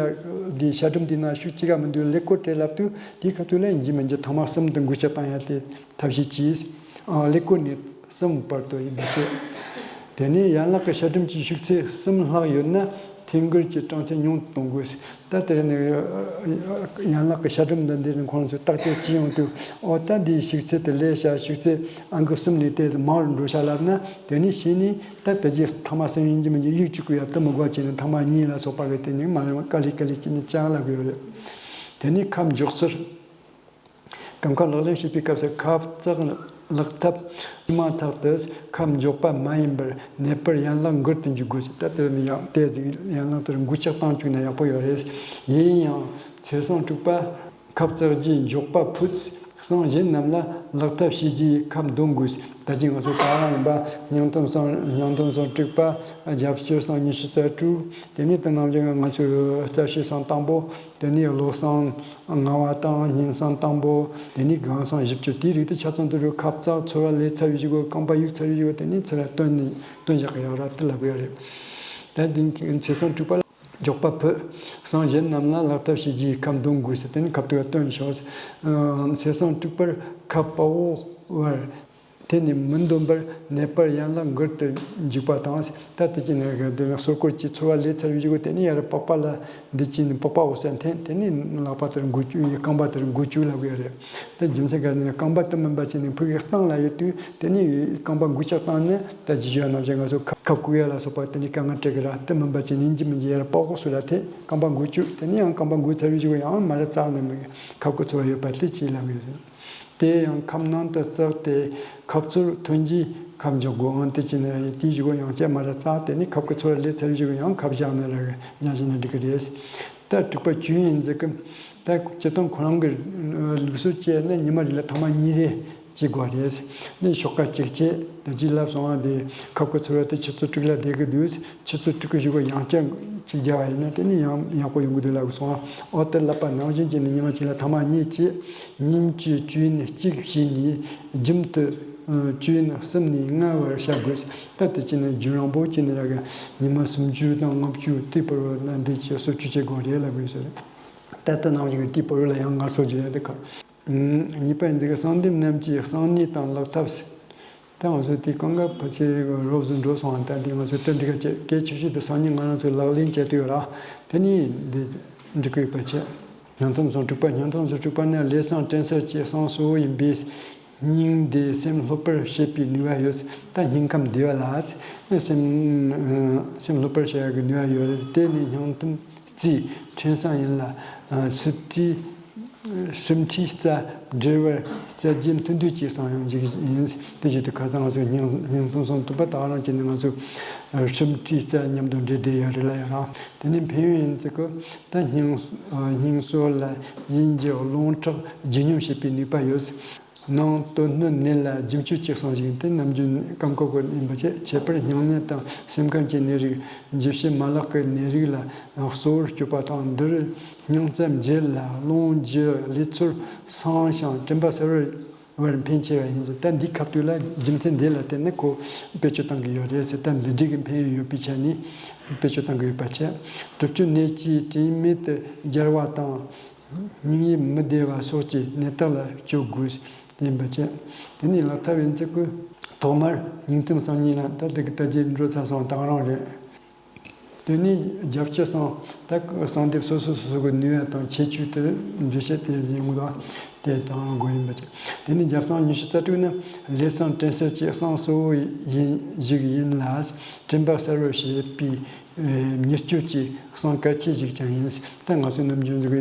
འདི་ཤ་གྲུམ་དེ་ན་ཤུགས་ཅི་ག་མི་འདུག་ཀླད་ཀོར་དེ་ལབ་དུས་དེའི་ཁ་ཐུག་ལ་ཡིན་གཅིག་མིན་གཅིག་ཐ་མག་གསུམ་དུ་འགུལ་སྐྱོད་བཏང་ཡ་དེ་ཐབས་ཤེས་གྱིས། ཀླད་ཀོར་ནས་གསུམ་བར་དུ་ཡིན་པ་བྱས། དེ་ནས་ཡན་ལག་གི་ཤ་གྲུམ་གྱི་ཤུགས་ཚད་གསུམ་ལྷག་ཡོད་ན་ཐེངས་འགར་གྱི་གྲངས་ཚད་ཉུང་དུ་གཏོང་དགོས། ད་དེ་ནས་ཡན་ལག་གི་ཤ་གྲུམ་འདི་འདི་ནི་ཁོང་ཚོས་བརྟག་དཔྱད་བྱེད་ཡོང་དུས་ཨོ་ད་འདིའི་ཤུགས་ཚད་དེ་ལས་བྱ་ཤུགས་ཚད་ཨང་ཀི་གསུམ་ལས་དེ་མང་རུ་འགྲོ་བྱ་ལབ་ན། དེ་ནས་ཤེས་ནས་ད་དེ་རྗེས་ཐ་མག་གསུམ་ཡིན་གྱི་མིན་གྱི་གཡུག་བཅུག་གི་ཡ་དེ་མི་དགོས་བྱས་ནས་ཐ་མག་གཉིས་ལ་སོགས་པ་གི་དེ་ནས་མ་རེད་དཀའ་ལས་དཀའ་ལས་བྱས་ནས་ཅང་ལབ་གི་ཡོད་རེད། དེ་ནས་ཁབ་འཇོག་ཚུལ། སྐབས་ཁབ་ལག་ལེན་བྱེད་པའི་སྐབས་སུ་ཁབ་བཙག་ལག་ཐབས་མ་ཐག་ཏུ་ཁབ་འཇོག་པ་མ་ཡིན་པར་ནད་པར་ཡན་ལག་འགུལ་དུ་འཇུག་དགོས། ད་དེ་ནི་ཡང་དེ་ཟིག་ཡན་ལག་དེར་འགུལ་ལྕག་བཏང་བཅུག་ན་ཡག་པོ་ཡོད་རེད། ཡིན་ཡང་ཚེས་སང་དྲུག་པ་ཁབ་བཙག་རྗེས་འཇོག་པ་ཕུད། སང་གཞན་རྣམས་ལ་ལག་ཐབས་བྱས་རྗེས་ཁབ་འདོན་དགོས། ད་ཅི་ང་ཚོ་ད་རང་ཡིན་པ་སྙིང་གཏམ་སང་སྙིང་གཏམ་སང་དྲུག་པ་རྒྱབ་སྐྱོར་སང་ཉི་ཤུ་རྩ་དྲུག་དེ་ནས་དེ་ནང་བཞིན་ང་ཚོའི་རྩ་བཤད་སང་དང་པོ། དེ་ནས་བློ་སང་ལྔ་བ་དང་སྙིང་སང་དང་པོ། དེ་ནས་གང་སང་བཞི་བཅུ་དེའི་རིགས་དེ་ཆ་ཚང་དུ་རུ་ཁབ་བཙག་ཚོར་བ་ལས་ཚར་བའི་གཞུག་གུ་རྐང་པ་གཡུག་ཚར་བའི་གཞུག་གུ་དེ་ནས་ཚུར་ལ་བཏོན་ནས་བཏོན་བཞག་གི་ཡོད་ར་དེ་ལབ་གི་ཡོད་རེད། ད་དེ་ཚེས་སང་དྲུག་པ་ལ་འཇོག་པ་ཕུད། སང་གཞན་རྣམས་ལ་ལག་ཐབས་བྱས་རྗེས་ཁབ་འདོན་དགོས་ཟེར་དེ་ནས་ཁབ་དེ་ག་བཏོན་ཤོག་ཚེས་སང་དྲུག་པར་ཁབ་པགས་འོག་བར། དེ་ནི་མི་འདོན་པར་ནད་པར་ཡན་ལག་འགུལ་དུ་འཇུག་པ་དང་། ད་དེ་ཅི་ནས་ག་དེ་ནི་སོ་སྐོར་གྱི་ཚོར་བ་ལས་ཚར་བའི་གཞུག་གུ་དེ་ནི་ཡར་པགས་པ་ལ་འདི་ཅི་ནི་པགས་པ་འོག་ས་འཐེན་དེ་ནི་ལག་པ་དེར་འགུལ་བཅུག་ཡི་རྐང་པ་དེར་འགུལ་བཅུག་ལབ་ཡོད་རེད། དེ་རྒྱུ་མཚན་ག་ནི་རྐང་པ་དེ་མིན་པ་ཅི་ནི་ཕུག་གི་སྟེང་ལ་ཡོད་དུས་དེ་ནི་རྐང་པ་འགུལ་ལྕག་བཏང་ནས་ད་ཇི་ཞུ་ཡ་ནང་བཞིན་ང་ཚོ་ཁབ་ཁབ་བཀུག་ཡ་ལ་སོགས་པ་དེ་ནི་དཀའ་ངལ་འཕྲད་གི་ར་དེ་མིན་པ་ཅི་ནི་ཡིན་གྱི་མིན་གྱི་ཡར་པགས་འོག་སུ་ལ་འཐེན་རྐང་པ་འགུལ་བཅུག་དེ་ནི་ཡང་རྐང་པ་འགུལ་ཚར་བའི་གཞུག་གུ་ཡང་མ་ར་བཙག་ནས་མི་ཁབ་ཀྱི་ཚོར་བ་ཡོད་པ་དེ་ཅི་ལབ་ཡོད་རེད། དེ་ཡང་ཁབ་ནང་དུ་བཙགས་ཏེ་ཁབ་ཚུར་ཐོན་རྗེས་ཁབ་འཇོག་དགོས་ཨང་། དེ་ཅི་ནས་དེའི་གཞུག་གུ་ཡང་བསྐྱར་མ་ར་བཙགས་དེ་ནས་ཁབ་ཀྱི་ཚུར་ལས་ཚར་གཞུག་གུ་ཡང་ཁབ་བཞག་ནས་ར་ཉར་བཞག་ན་འགྲིག་གི་རེད། ད་དྲུག་པ་ཅུ་ཡིན་ཟིག་གི་ད་སྤྱིར་བཏང་ཁོ་རང་གི་ལུགས་སྲོལ་བཅས་ནི་ཉི་མ་རེ་ལ་ཐ་མག་གཉིས་རེ་བྱེད་དགོས་རེད། ནི་ཞོགས་ཀ་གཅིག་བྱས་ད་ཅི་ལབ་སོང་བ་དེ་ཁབ་ཀྱི་ཚུར་བ་དེ་ཆུ་ཚོད་དྲུག་ལ་བསྡད་གི་འདུག་ཆུ་ཚོད་དྲུག་གི་གཞུག་གུ་ཡང་བསྐྱར་གཅིག་རྒྱག་པ་ཡིན་ན་དེ་ནི་ཡང་ཡག་པོ་ཡོང་གི་འདུག་ལབ་གི་སོང་། ཨོ་དེ་ལབ་པ་ནང་བཞིན་གྱི་ནི་ཉི་མ་གཅིག་ལ་ཐ་མག་གཉིས་བྱས། ཉིན་གཅིག་ཅུ་ཡིན་གཅིག་བྱས་ནས་རྒྱུན་དུ་ཨ་ཅུ་ཡིན་གསུམ་ནས་ལྔ་བར་བྱ་དགོས། ད་དེ་ཅི་ནི་རྒྱུན་རིང་པོ་བྱས་ནས་ར་གི་ཉི་མ་སུམ་ཅུ་དང་ལྔ་བཅུ་དེའི་བར་ལ་འདི་བྱས་སོ་བཅུ་བྱེད་དགོས་རེད་ལབ་དགོས་ཟེར། ད་ལྟ་ནང་བཞིན་གྱི་དེའི་བར་ལ་ཡང་ངལ་གསོ་བྱེད་ཡ་དེ་ག་གཉིས་པ་ཡིན་ཙི་གི་གསང་འདེམས་རྣམས་ཀྱི་གསང་ནུས་དང་ལག་ཐབས། ད་ང་ཚོ་དེ་གང་ག་ཕལ་ཆེར་རོབ་ཙམ་འགྲོ་སོང་བ། ད་དེ་ང་ཚོ་དེ་འདི་ག་བྱེད་གལ་ཆེ་ཤོས་དེ་གསང་ནུས་ང་རང་ཚོས་ལག་ལེན་བྱེད་དུས་ར་དེ་ནི་འདི་འགྲིག་གི་ཡོད་པ་བྱེད། སྙིང་གཏམ་སོ་དྲུག་པ། སྙིང་གཏམ་སོ་དྲུག་པ་ནི་ལས་སང་དྲན་གསོ་བཅས་གསང་གསོ་བོ་ཡིན་པས་སྙིང་དེ་སེམས་སློབ་པར་བྱེད་པའི་ནུས་པ་ཡོད། ད་སྙིང་ཁམས་བདེ་བ་ལ་སེམས་སེམས་སློབ་པར་བྱེད་ཡ་གི་ནུས་པ་ཡོད། དེ་ནི་སྙིང་གཏམ། རྩིས་ཕྲན་སང་ཡིན་ལ། ཨ་སིམ་ཁྲིའི་སིམ་ཁྲིའི་རྩ་འབྲེལ་བར་རྩ་རྒྱན་མཐུན་སྡུད་ཀྱི་གསང་ཡང་འཇུག་ཡིན། དེ་བཞིན་དུ་ཁ་སང་ང་ཚོ་སྙིང་སྙིང་གཏམ་སོ་དྲུག་པ་དག་རང་བྱས་ནས་ང་ཚོ་ཨ་སིམ་ཁྲིའི་རྩ་མཉམ་དུ་འབྲེལ་བསྡད་ཡོད་རེད་ལ་ཡ་རང་། དེ་ནས་ཕན་ཡོན་ཡིན་ཚུལ་གོ། ད་སྙིང་ཨ་སྙིང་གསོ་ལ་ཡིན་གྱི་རླུང་ཁྲག་བརྗེ་སྙོམས་བྱེད་པའི་ནུས་པ་ཡོད། ནང་དོན་སྣོད་ནད་ལ་རྒྱུ་མཆོད་ཅེས་གསུངས་ཤིང་། དེ་ནམ་རྒྱུན་སྐབས་འཁོར་གྱི་ཡིན་པ་བཅས། ཁྱད་པར་སྙིང་ནད་དང་སེམས་ཁམས་ཀྱི་ནད་རིགས། འཇུ་བྱེད་མ་ལག་གི་ནད་རིགས་ལ་གཙོ་བོར་སྤྱོད་པ་དང་། འདིར་སྙིང་རྩ་འབྱེད་ལ་རླུང་རྒྱུ་ལུས་ཚོར་སངས་ཤིང་དྲན་པ་གསལ་བར་བར་ཕན་ཆེ་བ་ཡིན་ཟེར། ད་འདིའི་སྐབས་དུས་ལ་རྒྱུ་མཚན་འདི་ལ་བརྟེན་ནས་ཁོ་བེད་སྤྱོད་གཏང་གི་ཡོད་རེད་ཟེར། ད་འདི་འགྲིག་གི་ཕན་ཡོན་ཡོད་པའི་ཆ་ནས་བེད་སྤྱོད་གཏང་གི་ཡོད་པ་བྱས། གྲིབ་སྐྱོན་ནད་ཀྱིས་དྲན་མེད་དུ་འགྱུར་བ་དང་། སྙིང་དབྱིབས་མི་བདེ་བ་སོགས་ཀྱི་ནད་རྟགས་ལ་སྤྱོད་དགོས་ཡིན་པ་བྱས། དེ་ནས་ལག་ཐབས་ཡིན་ཚུལ་གྱི་ཐོག་མར་སྙིང་ཐུམ་གསང་གཉིས་ལ། ད་དེ་གི་ལྟ་རྒྱུ་འགྲོ་ཚར་སོང་། དེ་ག་རང་རེད། དེ་ནས་རྒྱབ་སྐྱོར་གསང་། ད་གསང་སྡེབ་སོ་སོ་སོ་སོ་གི་ནུས་པ་དང་ཁྱད་ཆོས་དེ་འགྲེལ་བཤད་དེ་ཡིན་དགོས་དང་། དེ་དང་དགོས་ཡིན་པ་བྱས། དེ་ནས་རྒྱབ་གསང་ཉི་ཤུ་རྩ་དྲུག་ནི་ལས་གསང་དྲན་གསོ་ཅེས་གསང་གཙོ་བོ་ཡིན་ཞིག་ཡིན་ལ། དྲན་པ་གསལ་བར་བྱེད་པའི་མྱུར་སྐྱོབ་ཀྱི་གསང་གལ་ཆེ་ཞིག་ཀྱང་ཡིན། ད་ང་ཚོ་ནམ་རྒྱུན་ཟིག་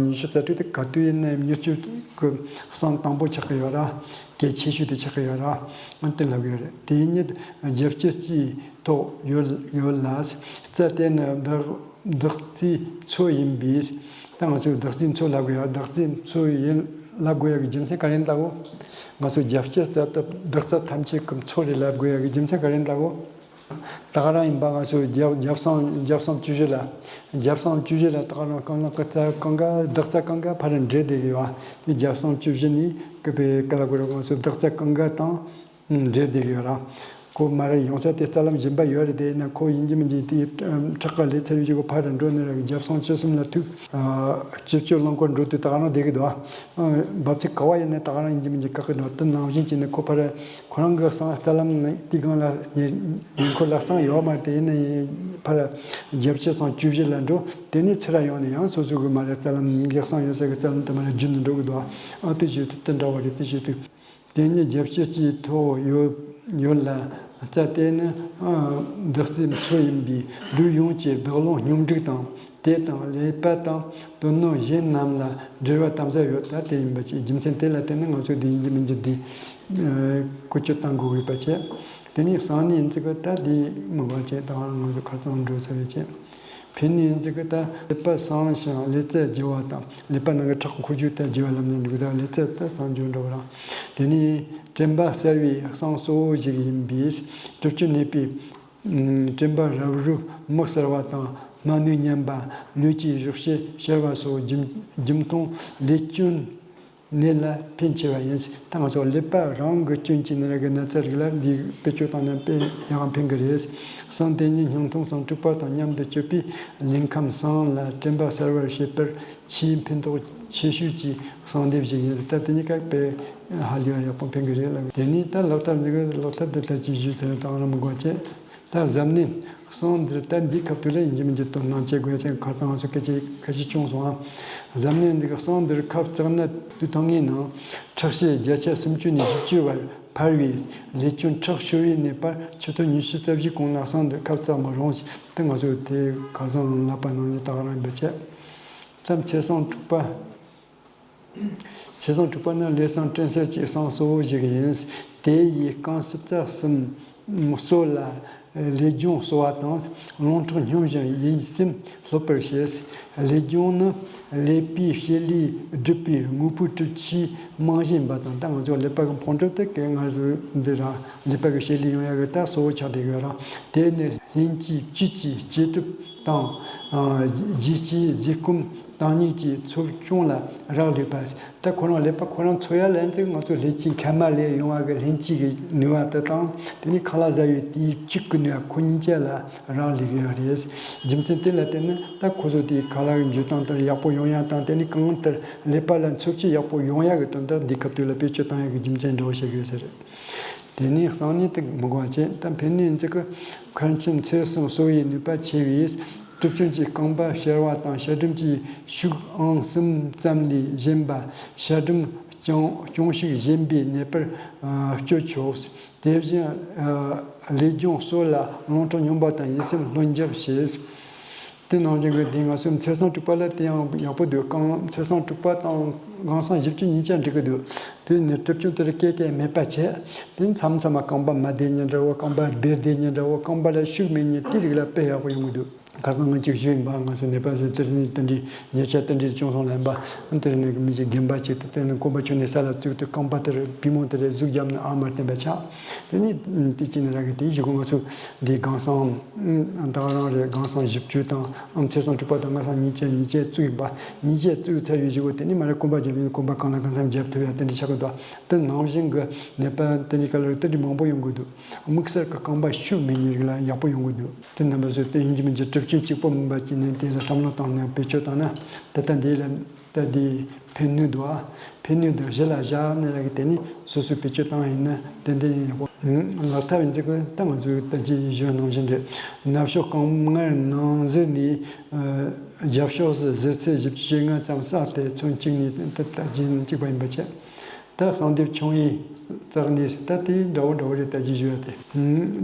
ཉི་ཤུ་རྩ་དྲུག་དེ་ག་དུས་ཡིན་ན་མྱུར་སྐྱོབ་ཀྱི་གསང་དང་པོ་ཆགས་ཀྱི་ཡོད་ར། གལ་ཆེ་ཤོས་དེ་ཆགས་ཀྱི་ཡོད་ར། ཨ་དེ་ལབ་ཀྱི་ཡོད་རེད། དེ་ཉིད་རྒྱབ་སྐྱོར་གྱི་ཐོག་ཡོད་ཡོད་ལ། རྩ་དེ་ནི་བདག་བདག་རྩིས་མཚོ་ཡིན་པས། ད་ང་ཚོས་བདག་རྩིས་མཚོ་ལབ་དགོས་ཡ། བདག་རྩིས་མཚོ་ཡིན་ལབ་དགོས་ཡ་གི་རྒྱུ་མཚན་ག་རེ་ཡིན་ལབ་གོ། ང་ཚོ་རྒྱབ་སྐྱོར་རྩ་དང་བདག་རྩ་ཐམས་ཅད་ཀྱི་མཚོ་རེད་ལབ་དགོས་ཡ་གི་རྒྱུ་མཚན་ག་རེ་ཡིན་ལབ་གོ། ད་ག་རང་ཡིན་པ་ང་ཚོ་རྒྱབ་རྒྱབ་གསང་རྒྱབ་གསང་བཅུ་བཞི་ལ། རྒྱབ་གསང་བཅུ་བཞི་ལ་ད་ག་རང་རྐང་ལག་གི་རྩ་གང་ག་བདག་རྩ་གང་ག་ཕར་འདྲེས་བསྡད་ཀྱི་ཡོད། དེ་རྒྱབ་གསང་བཅུ་བཞི་ནི་ཀི་པའི་ཀ་ལ་གོ་ར་ང་ཚོ་བདག་རྩ་གང་ག་དང་འདྲེས་བསྡད་ཀྱི་ཡོད་ར། ཁོ་མ་ར་ཡོང་ས་དེ་རྩ་ལམ་གཞན་པ་ཡོད་རེད། དེ་ཡིན་ན་ཁོ་ཡིན་གྱི་མིན་གྱི་དེ་ཁྲག་ག་ལས་ཚར་བའི་གཞུག་གུ་ཕར་འགྲོ་ནི་ར་རྒྱབ་གསང་བཅུ་གསུམ་ལ་ཐུག་སྤྱི་སྤྱོད་རླངས་འཁོར་འགྲོ་དུས་ད་ག་རང་བསྡད་ཀྱི་འདུག་འབབ་ཚིགས་ག་བ་ཡིན་ན་ད་ག་རང་ཡིན་གྱི་མིན་གྱི་བཀག་གི་འགྲོ། དེ་ནང་བཞིན་བྱས་ནས་ཁོ་ཕར་ཁོ་རང་གི་གསང་རྩ་ལམ་ནི་དེའི་སྒང་ལ་ཉེ་ཉེ་འཁོར་ལ་གསང་ཡོད་མ་རེད། དེ་ཡིན་ན་ཕར་རྒྱབ་སྐྱོར་གསང་བཅུ་བཞི་ལ་འགྲོ། དེ་ནས་ཚུར་ཡོང་ནས་ཡང་སོ་སོ་གི་མ་ར་རྩ་ལམ་གི་གསང་ཡོད་ས་གི་རྩ་ལམ་དུ་མ་ར་བརྒྱུད་ནས་འགྲོ་གི་འདུག་ཨ་དེ་བཞིན་དུ་དེ་འདྲ་བ་རེད། དེ་བཞིན་དུ། དེ་ཉིད་རྒྱབ་སྐྱོར་གྱི་ཐོག་ཡོད་ཡོད་ལ། རྩ་དེ་ནི་ཨ་བདག་རྩིས་མཚོ་ཡིན་པས་ལུས་ཡོངས་ཀྱི་བདག་རླུང་སྙོམས་སྒྲིག་དང་། དེ་དང་ཀླད་པ་དང་དོན་སྣོད་གཞན་རྣམས་ལ་འབྲེལ་བ་དམ་ཟབ་ཡོད། ད་དེ་ཡིན་པ་ཅིག་རྒྱུ་མཚན་དེ་ལ་བརྟེན་ནས་ང་ཚོས་འདི་ཡིན་གྱི་མིན་གྱི་འདི་བཀོལ་སྤྱོད་གཏང་དགོས་ཡོད་པ་བྱས། དེ་ནས་གསང་ནས་ཡིན་ཚིག་གི་ད་འདི་མི་བ་བྱས། ད་ང་ཚོ་ཁ་རྩང་འགྲོ་ས་རེད་བྱས། ཕན་ནུས་ཡིན་ཚིག་གི་ད་ཀླད་པ་གསང་ཞིང་ཀླད་རྩ་བརྗེ་བ་དང་། ཀླད་པ་ནང་གི་ཁྲག་འཁོར་རྒྱུ་ད་བརྗེ་བ་ལམ་ནས་འགྲོ་གི། ད་ཀླད་རྩ་ད་གསང་རྒྱུ་འགྲོ་བ་རང་། དེ་ནས་དྲན་པ་གསལ་བའི་གསང་གཙོ་བོ་ཞིག་ཡིན་པས། གྲིབ་སྐྱོན་ནད་པའི་དྲན་པ་རབ་རིབ་མི་གསལ་བ་དང་སྨྲ་ནུས་ཉམས་པ། ལུས་ཀྱི་གཞོགས་ཤེད་གཤེར་བ་སོགས་རྒྱུ་རྒྱུ་མཐོང་ལས་སྐྱོན་ནད་ལ་ཕན་ཆེ་བ་ཡིན། ད་ང་ཚོ་ཀླད་པ་རང་གི་སྐྱོན་གྱིས་ནད་རག་གི་ན་ཚ་རིགས་ལ་འདི་བེད་སྤྱོད་བཏང་ན་དཔེ་ཡག་ཕན་གི་རེད། གསང་དེ་ཉིད་སྙིང་ཐུམ་གསང་དྲུག་པ་དང་མཉམ་དུ་སྤྱོད་པས་ལུས་ཁམས་གསང་ལ་དྲན་པ་གསལ་བར་བྱེད་པར་ཆེས་ཕན་ཐོགས་ཆེ་ཤོས་ཀྱི་གསང་སྡེབ་ཞིག་ཡིན། ད་དེ་གཉིས་ཀ་དཔེ་ཧ་ལས་པ་ཡག་པོ་ཕན་གི་རེད་ལ། དེ་ནས་ད་ལག་ཐབས་འདི་གི་ལག་ཐབས་འདི་ལྟ་ཅི་ཞུས་ཚར་དང་རང་མི་དགོས་བྱས། ད་གཟབ་ནན་གསང་འདིར་ད་འདིའི་སྐབས་དུས་ལ་ཡིན་གཅིག་མིན་གཅིག་དོ་སྣང་བྱེད་དགོས་ཏེ། ཁ་སང་ང་ཚོ་སྐད་ཆ་ཁ་ཤས་བྱུང་སོང་ཨ། གཟབ་ནན་འདི་གི་གསང་འདིར་ཁབ་བཙགས་ན་དུས་ཐུང་ངའི་ནང་ཁྲག་ཤེད་བརྒྱ་ཆ་སུམ་ཅུ་ནས་བཞི་བཅུ་བར་འཕར་བའི་ལུས་སྐྱོན་ཁྲག་ཤོར་བའི་ནད་པར་ཆུ་ཚོད་ཉི་ཤུ་རྩ་བཞི་གོང་ལ་གསང་འདིར་ཁབ་བཙགས་མི་རུང་ཞིང་། ད་ང་ཚོས་དེ་ཁ་སང་ལབ་པ་ནང་བཞིན་ད་ག་རང་ཡིན་པ་བྱས། ད་ཚེས་གསང་དྲུག་པ། ཚེས་གསང་དྲུག་པ་ནི་ལས་གསང་དྲན་གསོ་ཅེས་གསང་གཙོ་བོ་ཞིག་ཡིན། དེ་ཡིས་རྐང་སྲིབ་རྩ་གསུམ་སོ་ལ་ལས་སྦྱོང་གསོ་བ་དང་། རླུང་ཁྲག་སྙོམས་ཤིང་ཡིད་སེམས་སློབ་པར་བྱེད། ལས་སྦྱོང་ནི་ཀླད་པའི་བྱེད་ལས་སྒྲུབ་པའི་དངོས་པོའི་གྲུབ་ཆའི་རྨང་གཞི་ཡིན་པ་དང་། ད་ང་ཚོ་ཀླད་པ་གི་ཕུང་གྲུབ་དེ་གའི་ང་ཚོ་འདི་ར་ཀླད་པ་གི་བྱེད་ལས་ཡོང་ཡག་གི་ད་གཙོ་བོ་ཆགས་བསྡད་ཡོད་ར། དེ་ནི་ལྷན་སྐྱེས་བཅུད་ཀྱི་སྐྱེས་གྲུབ་དང་། ཨ་རྒྱུ་སྐྱེས་གཟུགས་སྐོམ། སྟེང་ཉིད་ཀྱི་འཚོ་སྐྱོང་ལ་རག་ལས་པ། ད་ཁོ་རང་ཀླད་པ་ཁོ་རང་འཚོ་ཡ་ལ་ཡིན་ཚེ་ང་ཚོ་ལྷན་སྐྱེས་མཁལ་མ་ལས་ཡོང་བ་གི་ལྷན་སྐྱེས་ཀྱི་ནུས་པ་དེ་དང་། དེ་ནས་ཁ་ལག་ཟ་བའི་དེའི་བཅུད་ཀྱི་ནུས་པ་ཁོ་གཉིས་ཆ་ལ་རག་ལས་ཀྱི་ཡོད་རེད། རྒྱུ་མཚན་དེ་ལ་བརྟེན་ནས་ད་ཁོ་ཚོ་དེའི་ཁ་ལག་གི་འཇུ་སྟངས་དེ་ཡག་པོ་ཡོང་ཡ་དང་། དེ་ནས་གང་ལྟར་ཀླད་པ་ལ་འཚོ་བཅུད་ཡག་པོ་ཡོང་ཡ་གི་དོན་དག་འདི་སྐབས་དུས་ལ་བེད་སྤྱོད་བཏང་ཡ་གི་རྒྱུ་མཚན་འདྲ་བོ་བཤད་གི་ཡོད་ས་རེད། དེ་ནས་གསང་ནས་དེ་མི་དགོས་པ་བྱས། ད་ཕན་ནུས་འཛི་གི་མཁར་ཆེན་ཚེ་གསང་གསོ་བའི་ནུས་པ་ཆེ་བས། གྲིབ་སྐྱོན་གྱི་རྐང་པ་གཤེར་བ་དང་། ཤ་གྲུམ་གྱི་ཤུགས་ཨང་གསུམ་ཙམ་ལས་གཞན་པ། ཤ་གྲུམ་སྐྱོང་སྐྱོང་ཤུགས་ཞན་པའི་ནད་པར་ཨ་སྤྱོད་ཆོག། དེ་བཞིན་ཨ་ལས་སྦྱོང་སོགས་ལ་རླུང་ཁྲག་སྙོམས་པ་དང་ཡིད་སེམས་ལྷོད་འཇགས་བྱེད། དེ་ནང་བཞིན་གྱི་དེ་ང་ཚོའི་ཚེས་གསང་དྲུག་པ་ལ་དེ་ཡང་ཡག་པོ་འདུག་རྐང་ཚེས་གསང་དྲུག་པ་དང་རྐང་གསང་བཞི་བཅུ་ཉིས་བརྒྱ་འགྲིག་གི་འདུག་དེ་ནི་གྲིབ་སྐྱོན་དེར་སྐད་སྐད་མེད་པ་བྱས། དེ་མཚམས་མཚམས་མ་རྐང་པ་མ་བདེ་ཉིན་འདྲ་བོ། རྐང་པ་སྦེ་བདེ་ཉིན་འདྲ་བོ། རྐང་པ་ལ་ཤུགས་མེད་ཉིན་དེ་རིགས་ལ་དཔེ་ཡག་པོ་ཡོང་གི་འདུག་ཁ་སང་ང་གཅིག་ཞུས་ཡིན་པ། ང་ཚོ་ནེ་པ་ལ་དེ་རིང་དེ་འདྲའི་ཉེ་ཆར་དེ་འདྲའི་བྱུང་སོང་ལབ་པ། དེ་རིང་གི་མི་གཅིག་རྒན་པ་གཅིག་དེ་དེ་རིང་གོམ་པ་ཁྱོན་ནས་ས་ལ་བཙུགས་ཏེ་རྐང་པ་དེར་པུས་མོ་དེ་རེ་ཟུག་བརྒྱབ་ནས་ཨ་མར་བསྟན་པ་ཆགས། དེ་ནས་དེ་གཅིག་ནས་ར་གི་དེའི་གཞུག་གུ་ང་ཚོ་འདི་སྒང་སང་ད་ག་རང་རེད། སྒང་སང་བཞི་བཅུ་དང་ཨམ་ཚེས་སང་དྲུག་པ་དང་ང་སང་ཉིན་བཅུ་ཉིན་བཅུ་བཙུགས་ཡིན་པ། ཉིན་བཅུ་བཙུགས་ཚར་བའི་གཞུག་གུ་དེ་ནས་མར་ར་གོམ་པ་བརྒྱབ་ཡིན། གོམ་པ་གང་ལ་གང་འཚམ་བརྒྱབ་ཐུབ་ཡ་དེ་འདྲ་ཆགས་ཀྱི་འདུག་དེ་ནང་བཞིན་གྱི་ནད་པ་དེ་འདྲའི་སྐབས་ལ་དེ་འདྲའི་མང་པོ་ཡོང་གི་འདུག་དམིགས་བསལ་གྱི་རྐང་པ་ཤུགས་མེད་མཁན་རིགས་ལ་ཡག་པོ་ཡོང་གི་འདུག་དེ་རྣམ་པ་ཚོས་དེ་ཡིན་གཅིག་མིན་གཅིག་གྲུབ་ཆ་གཅིག་པོ་མིན་པ་ཅིག་ནས་དེ་ལ་བསམ་བློ་བཏང་ནས་བེད་སྤྱོད་བཏང་ན། ད་ལྟ་འདི་ལ་ད་འདི་ཕན་ནུས་འདུག་ཨ། ཕན་ནུས་འདུག་གཞི་ལ་བཞག་ནས་ལ་གི་དེ་ནི་སོ་སོས་བེད་སྤྱོད་བཏང་ཡིན་ན་ཏན་ཏན་ཡག་པོ། ལག་ཐབས་ཡིན་ཚེ་ཀུན་ད་ང་ཚོས་ད་ཅི་ཞུ་ནང་བཞིན་རེད། ནབ་ཕྱོགས་རྐང་ངར་ནང་ཟུར་ནས་རྒྱབ་ཕྱོགས་སུ་ཟུར་ཚད་བཞི་བཅུ་ཞེ་ལྔ་ཙམ་བསགས་ཏེ་ཚོན་གཅིག་ནས་ད་ད་ཅི་གཅིག་པ་ཡིན་པ་བྱས། ད་གསང་སྡེབ་ཆུང་ཡིན་རྩ་ནས་ད་དེ་འདྲ་བོ་འདྲ་བོ་རེད། ད་ཅི་ཞུ་ཡ་དེ།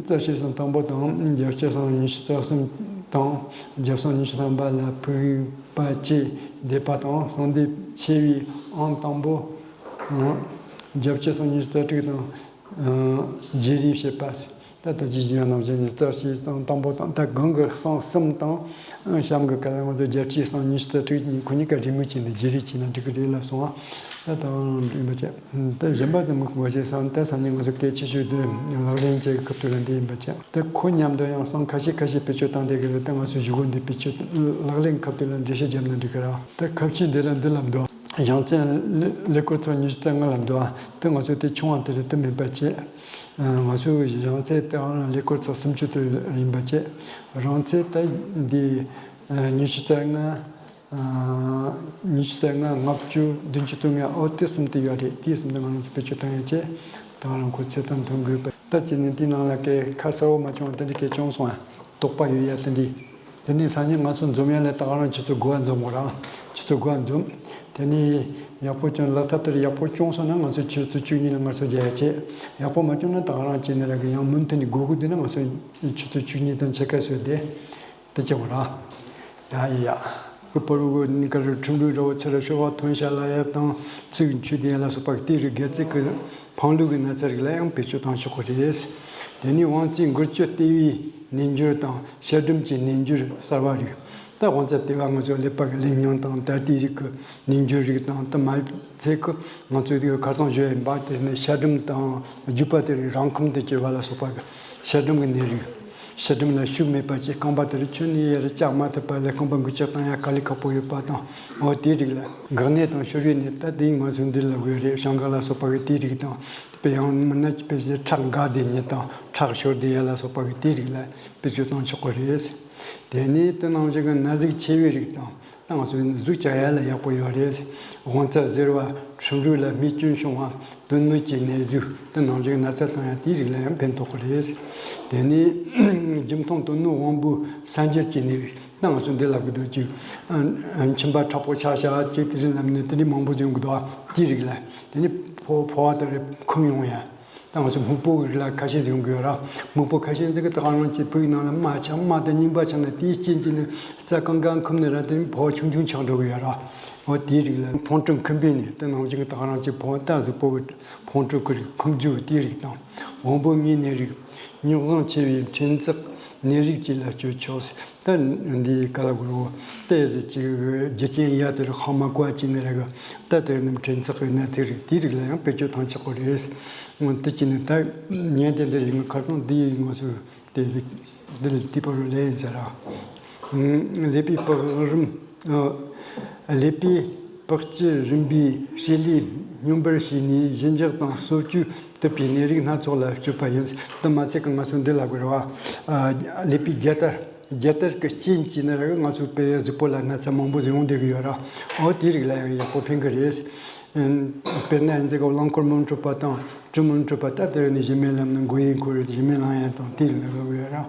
རྩ་ཤེས་སང་དང་པོ་དང་རྒྱབ་ཤེས་སང་ཉི་ཤུ་རྩ་གསུམ་དང་རྒྱབ་སང་ཉི་ཤུ་ཐམ་པ་ལ་ཕུག་པ་བཅས་བསྡེབས་པ་དང་། གསང་སྡེབ་ཆེ་བའི་ཨང་དང་པོ་རྒྱབ་ཤེས་སང་ཉི་ཤུ་རྩ་དྲུག་དང་བརྗེ་རེས་བྱེད་པ། ད་ལྟ་ཅི་ཞུ་ཡ་ནང་བཞིན་རྩ་ཤེས་སང་དང་པོ་དང་ད་གང་གི་སང་གསུམ་དང་གཤམ་གི་ག་ལ་ང་ཚོ་རྒྱབ་ཤེས་སང་ཉི་ཤུ་རྩ་དྲུག་གཉིས་ཁོ་གཉིས་ཀ་རེས་མོས་བྱས་ནས་བརྗེ་རེས་བྱས་ན་འགྲིག་གི་རེད་ལབ་སོང་ཨ། ད་ད་རང་ཡིན་པ་བྱས། ད་གཞན་པ་དེ་མི་དགོས་ཤེས་སང་ད་སང་ཉིན་ང་ཚོ་གལ་ཆེ་ཤོས་དེ་ལག་ལེན་བྱེད་སྐབས་དུས་ལ་འདི་ཡིན་པ་བྱས། ད་ཁོ་མཉམ་དུ་ཡང་སང་ཁ་ཤས་ཁ་ཤས་བེད་སྤྱོད་བཏང་བསྡད་ཀྱི་རེད། ད་ང་ཚོ་གཞུག་གུ་འདི་བེད་སྤྱོད་ལག་ལེན་སྐབས་དུས་ལ་འགྲེལ་བཤད་བརྒྱབ་ན་འགྲིག་གི་ར། ད་ཁ་ཕྱེ་འདི་ལ་འདི་ལབ་འདུག་གཞང་ཚད་ཀླད་ཀོར་ཚད་ཉི་ཤུ་རྩ་ལྔ་ལབ་འདུག་ད་ང་ཚོ་དེ་ཆུང་བ་དེ་རེད། དེ་མིན་པ་བྱས། ང་ཚོའི་གཞང་ཚད་དེ་ཀླད་ཀོར་ཚད་སུམ་ཅུ་དེ་ཡིན་པ་བྱས། རིང་ཚད་ད་འདི་ཉི་ཤུ་རྩ་ལྔ། ཉི་ཤུ་རྩ་ལྔ། ལྔ་བཅུ། བདུན་ཅུ་དོན་ལྔ། ཨོ་དེ་གསུམ་དེ་ཡོད་རེད། དེ་གསུམ་དེ་ང་རང་ཚོ་བེད་སྤྱོད་བཏང་ཡ་བྱས། ད་རང་ཁོ་ཚད་དང་མཐུན་དགོས་པ། ད་ཅི་ནས་དེའི་ནང་ལ་སྐད་ཁ་གསལ་བོ་མ་བྱུང་བ་དེ་འདྲ་སྐད་བྱུང་སོང་ཨ། དོགས་པ་ཡོད་ཡ་དེ་འདྲ། དེ་ནས་སང་ཉིན་ང་ཚོ་འཛོམས་ཡ་ལ་ད་ག་རང་ཆུ་ཚོད་དགུ་པ་འཛོམས་དགོས་ར། ཆུ་ཚོད་དགུ་པ་འཛོམས། དེ་ནས་ཡག་པོ་བྱུང་། ལག་ཐབས་དེར་ཡག་པོ་བྱུང་སོང་ན་ང་ཚོ་ཆུ་ཚོད་བཅུ་གཉིས་ལ་ངལ་གསོ་རྒྱག་ཡ་བྱས། ཡག་པོ་མ་བྱུང་ན་ད་ག་རང་བྱས་ནས་ར་གི་ཡང་མུ་མཐུད་ནས་དགོས་ཀྱི་འདུག་ན་ང་ཚོ་ཆུ་ཚོད་བཅུ་གཉིས་དང་ཕྱེད་ཀ་བཟོས་ཏེ། དེ་ཅི་བ་ར། ཡ་ཡི་ཡ། ཁོ་པ་རུ་གོ་ནི་ཀ་རུ་ཁྲིམས་རུ་རོ་ཚེ་ར་ཤོ་བ་ཐོན་ཤ་ལ་ཡབ་དང་ཚིག་མཆུ་ལྡན་ལ་སོགས་པ་དེ་རུ་སྒལ་ཚིགས་ཀྱི་འཕང་ལུགས་ཀྱི་ན་ཚ་རིགས་ལ་ཡང་བེད་སྤྱོད་བཏང་ཆོག་གི་རེད། དེ་ནི་དབང་རྩའི་འགུལ་སྐྱོད་ལྟེ་བའི་ནས་འགྱུར་དང་ཤ་སྦྲུམ་གྱི་ནས་འགྱུར་གསར་བ་རིགས། ད་དབང་རྩ་ལྟེ་བ་ང་ཚོ་ཀླད་པ་གི་ལས་མྱང་དང་ད་ལྟའི་རིགས་ཀྱི་ནས་འགྱུར་རིགས་དང་། ད་མ་ཚད་ཀྱི་ང་ཚོ་དེ་ཁ་སང་བརྗོད་ཡིན་པ་དེ་ནི་ཤ་སྦྲུམ་དང་རྒྱུས་པ་དེ་རིགས་རང་ཁམས་དུ་གྱུར་པ་ལ་སོགས་པ་གི་ཤ་སྦྲུམ་གྱི་ནད་རིགས། ཤ་སྦྲུམ་ལ་ཤུགས་མེད་པ་བཅས་རྐང་པ་དེར་ཁྱོན་ནས་ཡར་བཀྱག་མ་ཐུབ་པ་ལས་རྐང་པ་འགུལ་སྐྱོད་བཏང་ཡ་དཀའ་ལས་ཁག་པོ་ཡོད་པ་དང་། འོ་དེའི་རིགས་ལ་འགག་ནད་དང་ཤོར་བའི་ནད། ད་དེ་ང་ཚོས་འདི་ལབ་དགོས་རེད། བྱང་འགག་ལ་སོགས་པ་གི་དེའི་རིགས་དང་། དཔེ་ཡང་མིན་ན་དཔེ་ཆ་ཁྲག་འགག་བསྡད་ནད་དང་ཁྲག་ཤོར་བསྡད་ཡ་ལ་སོགས་པ་གི་དེའི་རིགས་ལ་བེད་སྤྱོད་བཏང་ཆོག་གི་རེད། དེ་ནས་དེ་ནང་བཞིན་གྱི་ན་ཟུག་ཆེ་བའི་རིགས་དང་། ད་ང་ཚོའི་གཟུགས་བཅག་ཡ་ལ་ཡག་པོ་ཡོད་རེད། དབང་རྩ་གཟེར་བ། ཁྲག་རུས་ལ་རྨས་སྐྱོན་བྱུང་བ། དོན་སྣོད་ཀྱི་ནད་ཟུག་དེ་ནང་བཞིན་ན་ཚ་བཏང་ཡ་དེའི་རིགས་ལ་ཡང་ཕན་ཐོགས་ཀྱི་རེད། དེ་ནས་རྒྱུ་མཐོང་དོན་སྣོད་དབང་པོའི་གསར་འགྱུར་གྱི་ནད་རིགས། ད་ང་ཚོ་འདི་ལབ་གི་འདུག་ཅིག་མཆིན་པ་མཁྲེགས་པོ་ཆགས་ཤག་ཅིག་དེ་རིང་ལབ་ནས་དེ་འདྲའི་མང་པོ་ཟིན་གི་འདུག་དེའི་རིགས་ལ། དེ་ནས་ཕོ་ཕོ་བ་དེ་རེ་འཁུམ་ཡོང་ཡ། ད་ང་ཚོ་སྨུག་པོ་གི་རིགས་ལ་ཁ་ཤས་ཟིན་གི་ཡོད་ར། སྨུག་པོ་ཁ་ཤས་ཟིན་གི་ད་ག་རང་གི་ཕོ་བའི་ནང་ལ་རྨ་ཆགས། རྨ་དེ་རྙིང་པ་ཆགས་ན་དེའི་རྐྱེན་གྱིས་ནི་རྩ་གང་ག་འཁུམ་ནས་ར་དེ་ཕོ་བ་ཆུང་ཆུང་ཆགས་འགྲོ་གི་ཡོད་ར། འོ་དེའི་རིགས་ལ་ཕོ་བྲང་འཁུམ་པའི་ནད། དེ་ནང་བཞིན་གྱི་ད་ག་རང་གི་ཕོ་བ་ད་གཟུགས་པོ་གི་ཕོ་བྲང་གི་རིགས་འཁུམ་རྒྱུ་དེའི་རིགས་དང་། དབང་པོ་ལྔའི་ནད་རིགས། རྙོག་ཟིང་ཆེ་བའི་མཁྲེགས་འཛེག་ནད་རིགས་བཅས་ལ་སྤྱོད་ཆོག་ཟེར། ད་འདི་ག་ལ་གོ་རོ། ཏེ་ཟེར་ཅིག་རྒྱུ་རྐྱེན་ཡ་དེར་ཧ་མ་གོ་བ་ཅིག་ནི་རེད་གི། ད་དེར་ནི་མཁྲེགས་འཛེག་གི་ནད་དེ་རིགས་དེའི་རིགས་ལ་ཡང་བེད་སྤྱོད་བཏང་ཆོག་གི་རེད། དེ་ཅི་ནི་ད་ཉན་དེ་འདི་རིགས་ངོ་ཁར་སང་འདི་ངོ་སུ་དེ་ཟིག་འདི་ལ་དེ་པར་ལས་ཡིན་ཟེར་ར། ཀླད་པའི་པགས་རིམ། ཀླད་པའི་པགས་ཀྱི་རིམ་པའི་བྱེད་ལས་སྙོམས་པར་བྱས་ནས་ཞི་འཇགས་དང་གསོ་བཅོས་ཐུབ་པའི་ནད་རིགས་སྣ་ཚོགས་ལ་སྤྱོད་པ་ཡིན། དེ་མ་ཚད་ཀྱི་ང་ཚོ་འདི་ལ་དགོས་ར་བ། ཀླད་པའི་རྒྱལ་དར། རྒྱལ་དར་གྱི་རྐྱེན་གྱིས་ནི་ར་ང་ཚོའི་པའི་གཟུགས་པོ་ལ་ན་ཚ་མང་པོ་ཟིག་ཡོང་བསྡད་ཀྱི་ཡོད་ར། འོ་དེའི་རིགས་ལ་ཡང་ཡག་པོ་ཕན་གྱི་རེད། དཔེར་ན་འཛེ་ག་རླངས་འཁོར་མི་འཕྲོད་པ་དང་གྲི་མི་འཕྲོད་པ། ད་དེ་རིགས་ནི་གཞི་མེད་ལམ་ནི་མགོ་ཡི་འཁོར་གཞི་མེད་ལང་ཡ་དང་དེའི་ལུགས་ཡོད་ར།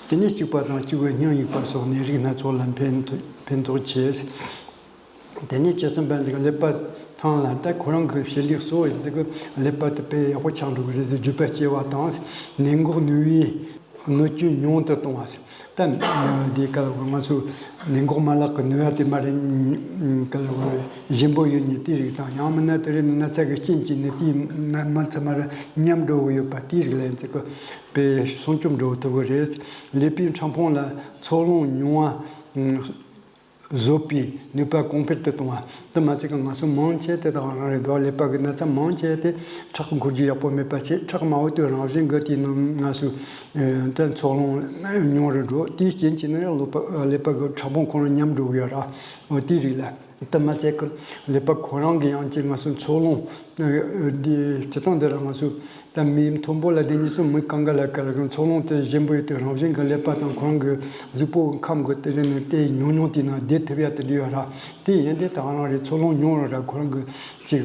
དེ་ནས་སྐྱུག་པ་དང་སྐྱུག་པའི་སྙིང་གཡུག་པ་སོགས་ནད་རིགས་སྣ་ཚོགས་ལ་ཕན་ཕན་ཐོགས་ཆེ། དེ་ནས་བཅུ་གསུམ་པ་འདི་གི་ཀླད་པ་ཐང་ལ་ད་ཁོ་རང་གི་བྱེད་ལས་གཙོ་བོ་ཡིན་ཙི་གི་ཀླད་པ་དེ་དཔེ་ཡག་པོ་ཆགས་འགྲོ་གི་རེད་ཟེར། རྒྱུས་པ་སྐྱེ་བ་དང་ནད་འགོག་ནུས་པའི་ གནོད་སྐྱོན་ཉུང་དུ་གཏོང་བ་ཟེར། ད་འདི་ག་ལ་ང་ཚོ་ནད་འགོག་མ་ལག་གི་ནུས་པ་དེ་མ་རེད། ག་ལ་ཞན་པོ་ཡོད་ནི་དེ་རིགས་དང་། ཡང་མིན་ན་དེ་རིང་ན་ཚ་གི་རྐྱེན་གྱིས་ནད་དེའི་ནད་མ་ཚད་མར་ཉམས་འགྲོ་གི་ཡོད་པ་དེའི་རིགས་ལ་ཡིན་ཚེ་གི་དཔེ་སྲུང་སྐྱོབ་འགྲོ་ཐུབ་གི་རེད། ཀླད་པའི་ཕྲ་ཕུང་ལ་འཚོ་རླུང་ཉུང་བ་བཟོད་པའི་ནུས་པ་གོང་འཕེལ་དུ་གཏོང་བ། དེ་མ་ཚད་ཀྱི་ང་ཚོ་མང་ཆེ་དེ་དག་རང་རེད་འདུག་ཀླད་པ་གི་ན་ཚ་མང་ཆེ་དེ་ཁྲག་འཁོར་རྒྱུ་ཡག་པོ་མེད་པ་བྱས། ཁྲག་མ་འོ་དེ་རང་བཞིན་གི་དེའི་ནང་ང་ཚོ་ད་འཚོ་རླུང་ཉུང་རུ་འགྲོ། དེའི་རྐྱེན་གྱིས་ནི་ཡང་ཀླད་པ་ཀླད་པ་གི་ཕྲ་ཕུང་ཁོ་རང་ཉམས་འགྲོ་གི་ཡོད་ར། འོ་དེའི་རིགས་ལ། དེ་མ་ཚད་ཀྱི་ཀླད་པ་ཁོ་རང་གི་ཡང་ཅིག་ང་ཚོ་འཚོ་རླུང་འདི་སྤྱི་བཏང་འདི་ར་ང་ཚོ་ད་མི་མཐོན་པོ་ལ་བསྡད་ནས་སུ་མི་གང་ག་ལ་ག་ལ་གི་འཚོ་རླུང་དེ་ཞན་པོ་ཡོད་དུས་རང་བཞིན་གྱི་ཀླད་པ་དང་ཁོ་རང་གི་གཟུགས་པོ་ཁམས་གི་དེ་རིང་ནས་དེ་ཉུང་ཉུང་དེའི་ནང་བསྡད་ཐུབ་ཡ་དེ་འདྲ་ཡོད་ར། དེ་ཡིན་དེ་ད་ག་རང་རེད། འཚོ་རླུང་ཉུང་རུང་ར་ཁོ་རང་གི་ཅིག་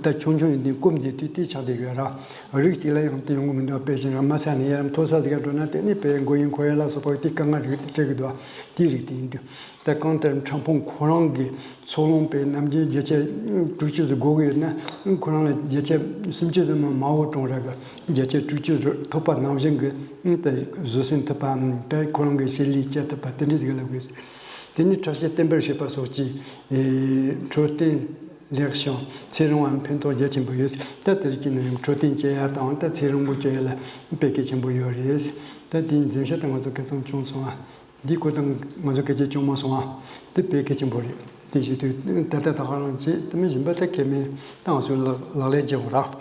ད་ཆུང་ཆུང་ཡིན་དུས་སྐོམ་བསྡད་དུས་དེ་ཆགས་བསྡད་ཡོད་ར། རིགས་གཅིག་ལ་ཡང་དེ་ཡོང་གི་མི་འདུག་དཔེ་བཞིན་ར་མ་ས་ནས་ཡར་མཐོ་ས་ཟིག་ག་འགྲོ་ན་དེ་ནས་དཔེ་མགོ་ཡུ་འཁོར་ཡ་ལ་སོགས་པ་དེ་དཀའ་ངལ་རིགས་དེ་འཕྲད་གི་འདུག་དེའི་རིགས་དེ་ཡིན་དུས། ད་གང་ལྟར་ཕྲ་ཕུང་ཁོ་རང་གི་འཚོ་རླུང་དཔེ་ནམ་རྒྱུན་བརྒྱ་ཆ་དྲུག་ཅུ་ཙམ་དགོས་ཀྱི་ཡོད་ན། ཁོ་རང་ལ་བརྒྱ་ཆ་སུམ་ཅུ་ཙམ་མ་མ་འོ་གྲོང་ར་གི་བརྒྱ་ཆ་དྲུག་ཅུ་ཙམ་ཐོབ་པ་ནང་བཞིན་གྱི་ད་བཟོད་བསྲན་ཐུབ་པའམ་ད་ཁོ་རང་གི་བྱེད་ལས་བྱེད་ཐུབ་པ་དེ་འདྲ་ཟིག་ལ་དགོས། དེ་ནི་ཁྲག་ཤེད་བརྟན་པར་བྱེད་པ་སོགས་ཀྱི་འཕྲོད་བསྟེན་ལེགས་ཤིང་ཚེ་རིང་བར་ཕན་ཐོགས་རྒྱ་ཆེན་པོ་ཡོད། ད་དེ་རིགས་ཀྱི་ནང་འཕྲོད་བསྟེན་བྱེད་ཡ་དང་ད་ཚེ་རིང་པོ་བྱེད་ཡ་ལ་དཔེ་གལ་ཆེན་པོ་ཡོད་རེད། ད་དེའི་འཛིན་བྱ་ད་ང་ཚོ་ག་ཚང་བྱུང་སོང་ཨ། འདིའི་སྐོར་དང་ང་ཚོ་སྐད་ཆ་བྱུང་མ་སོང་ཨ། དེ་དཔེ་གལ་ཆེན་པོ་རེད། དེ་བྱེད་དུས་ད་ལྟ་ད་ག་རང་བྱེད་དེ་མི་གཞན་པ་ད་གལ་མེད། ད་ང་ཚོས་ལག་ལག་ལེན་བྱེད་དགོས་ར།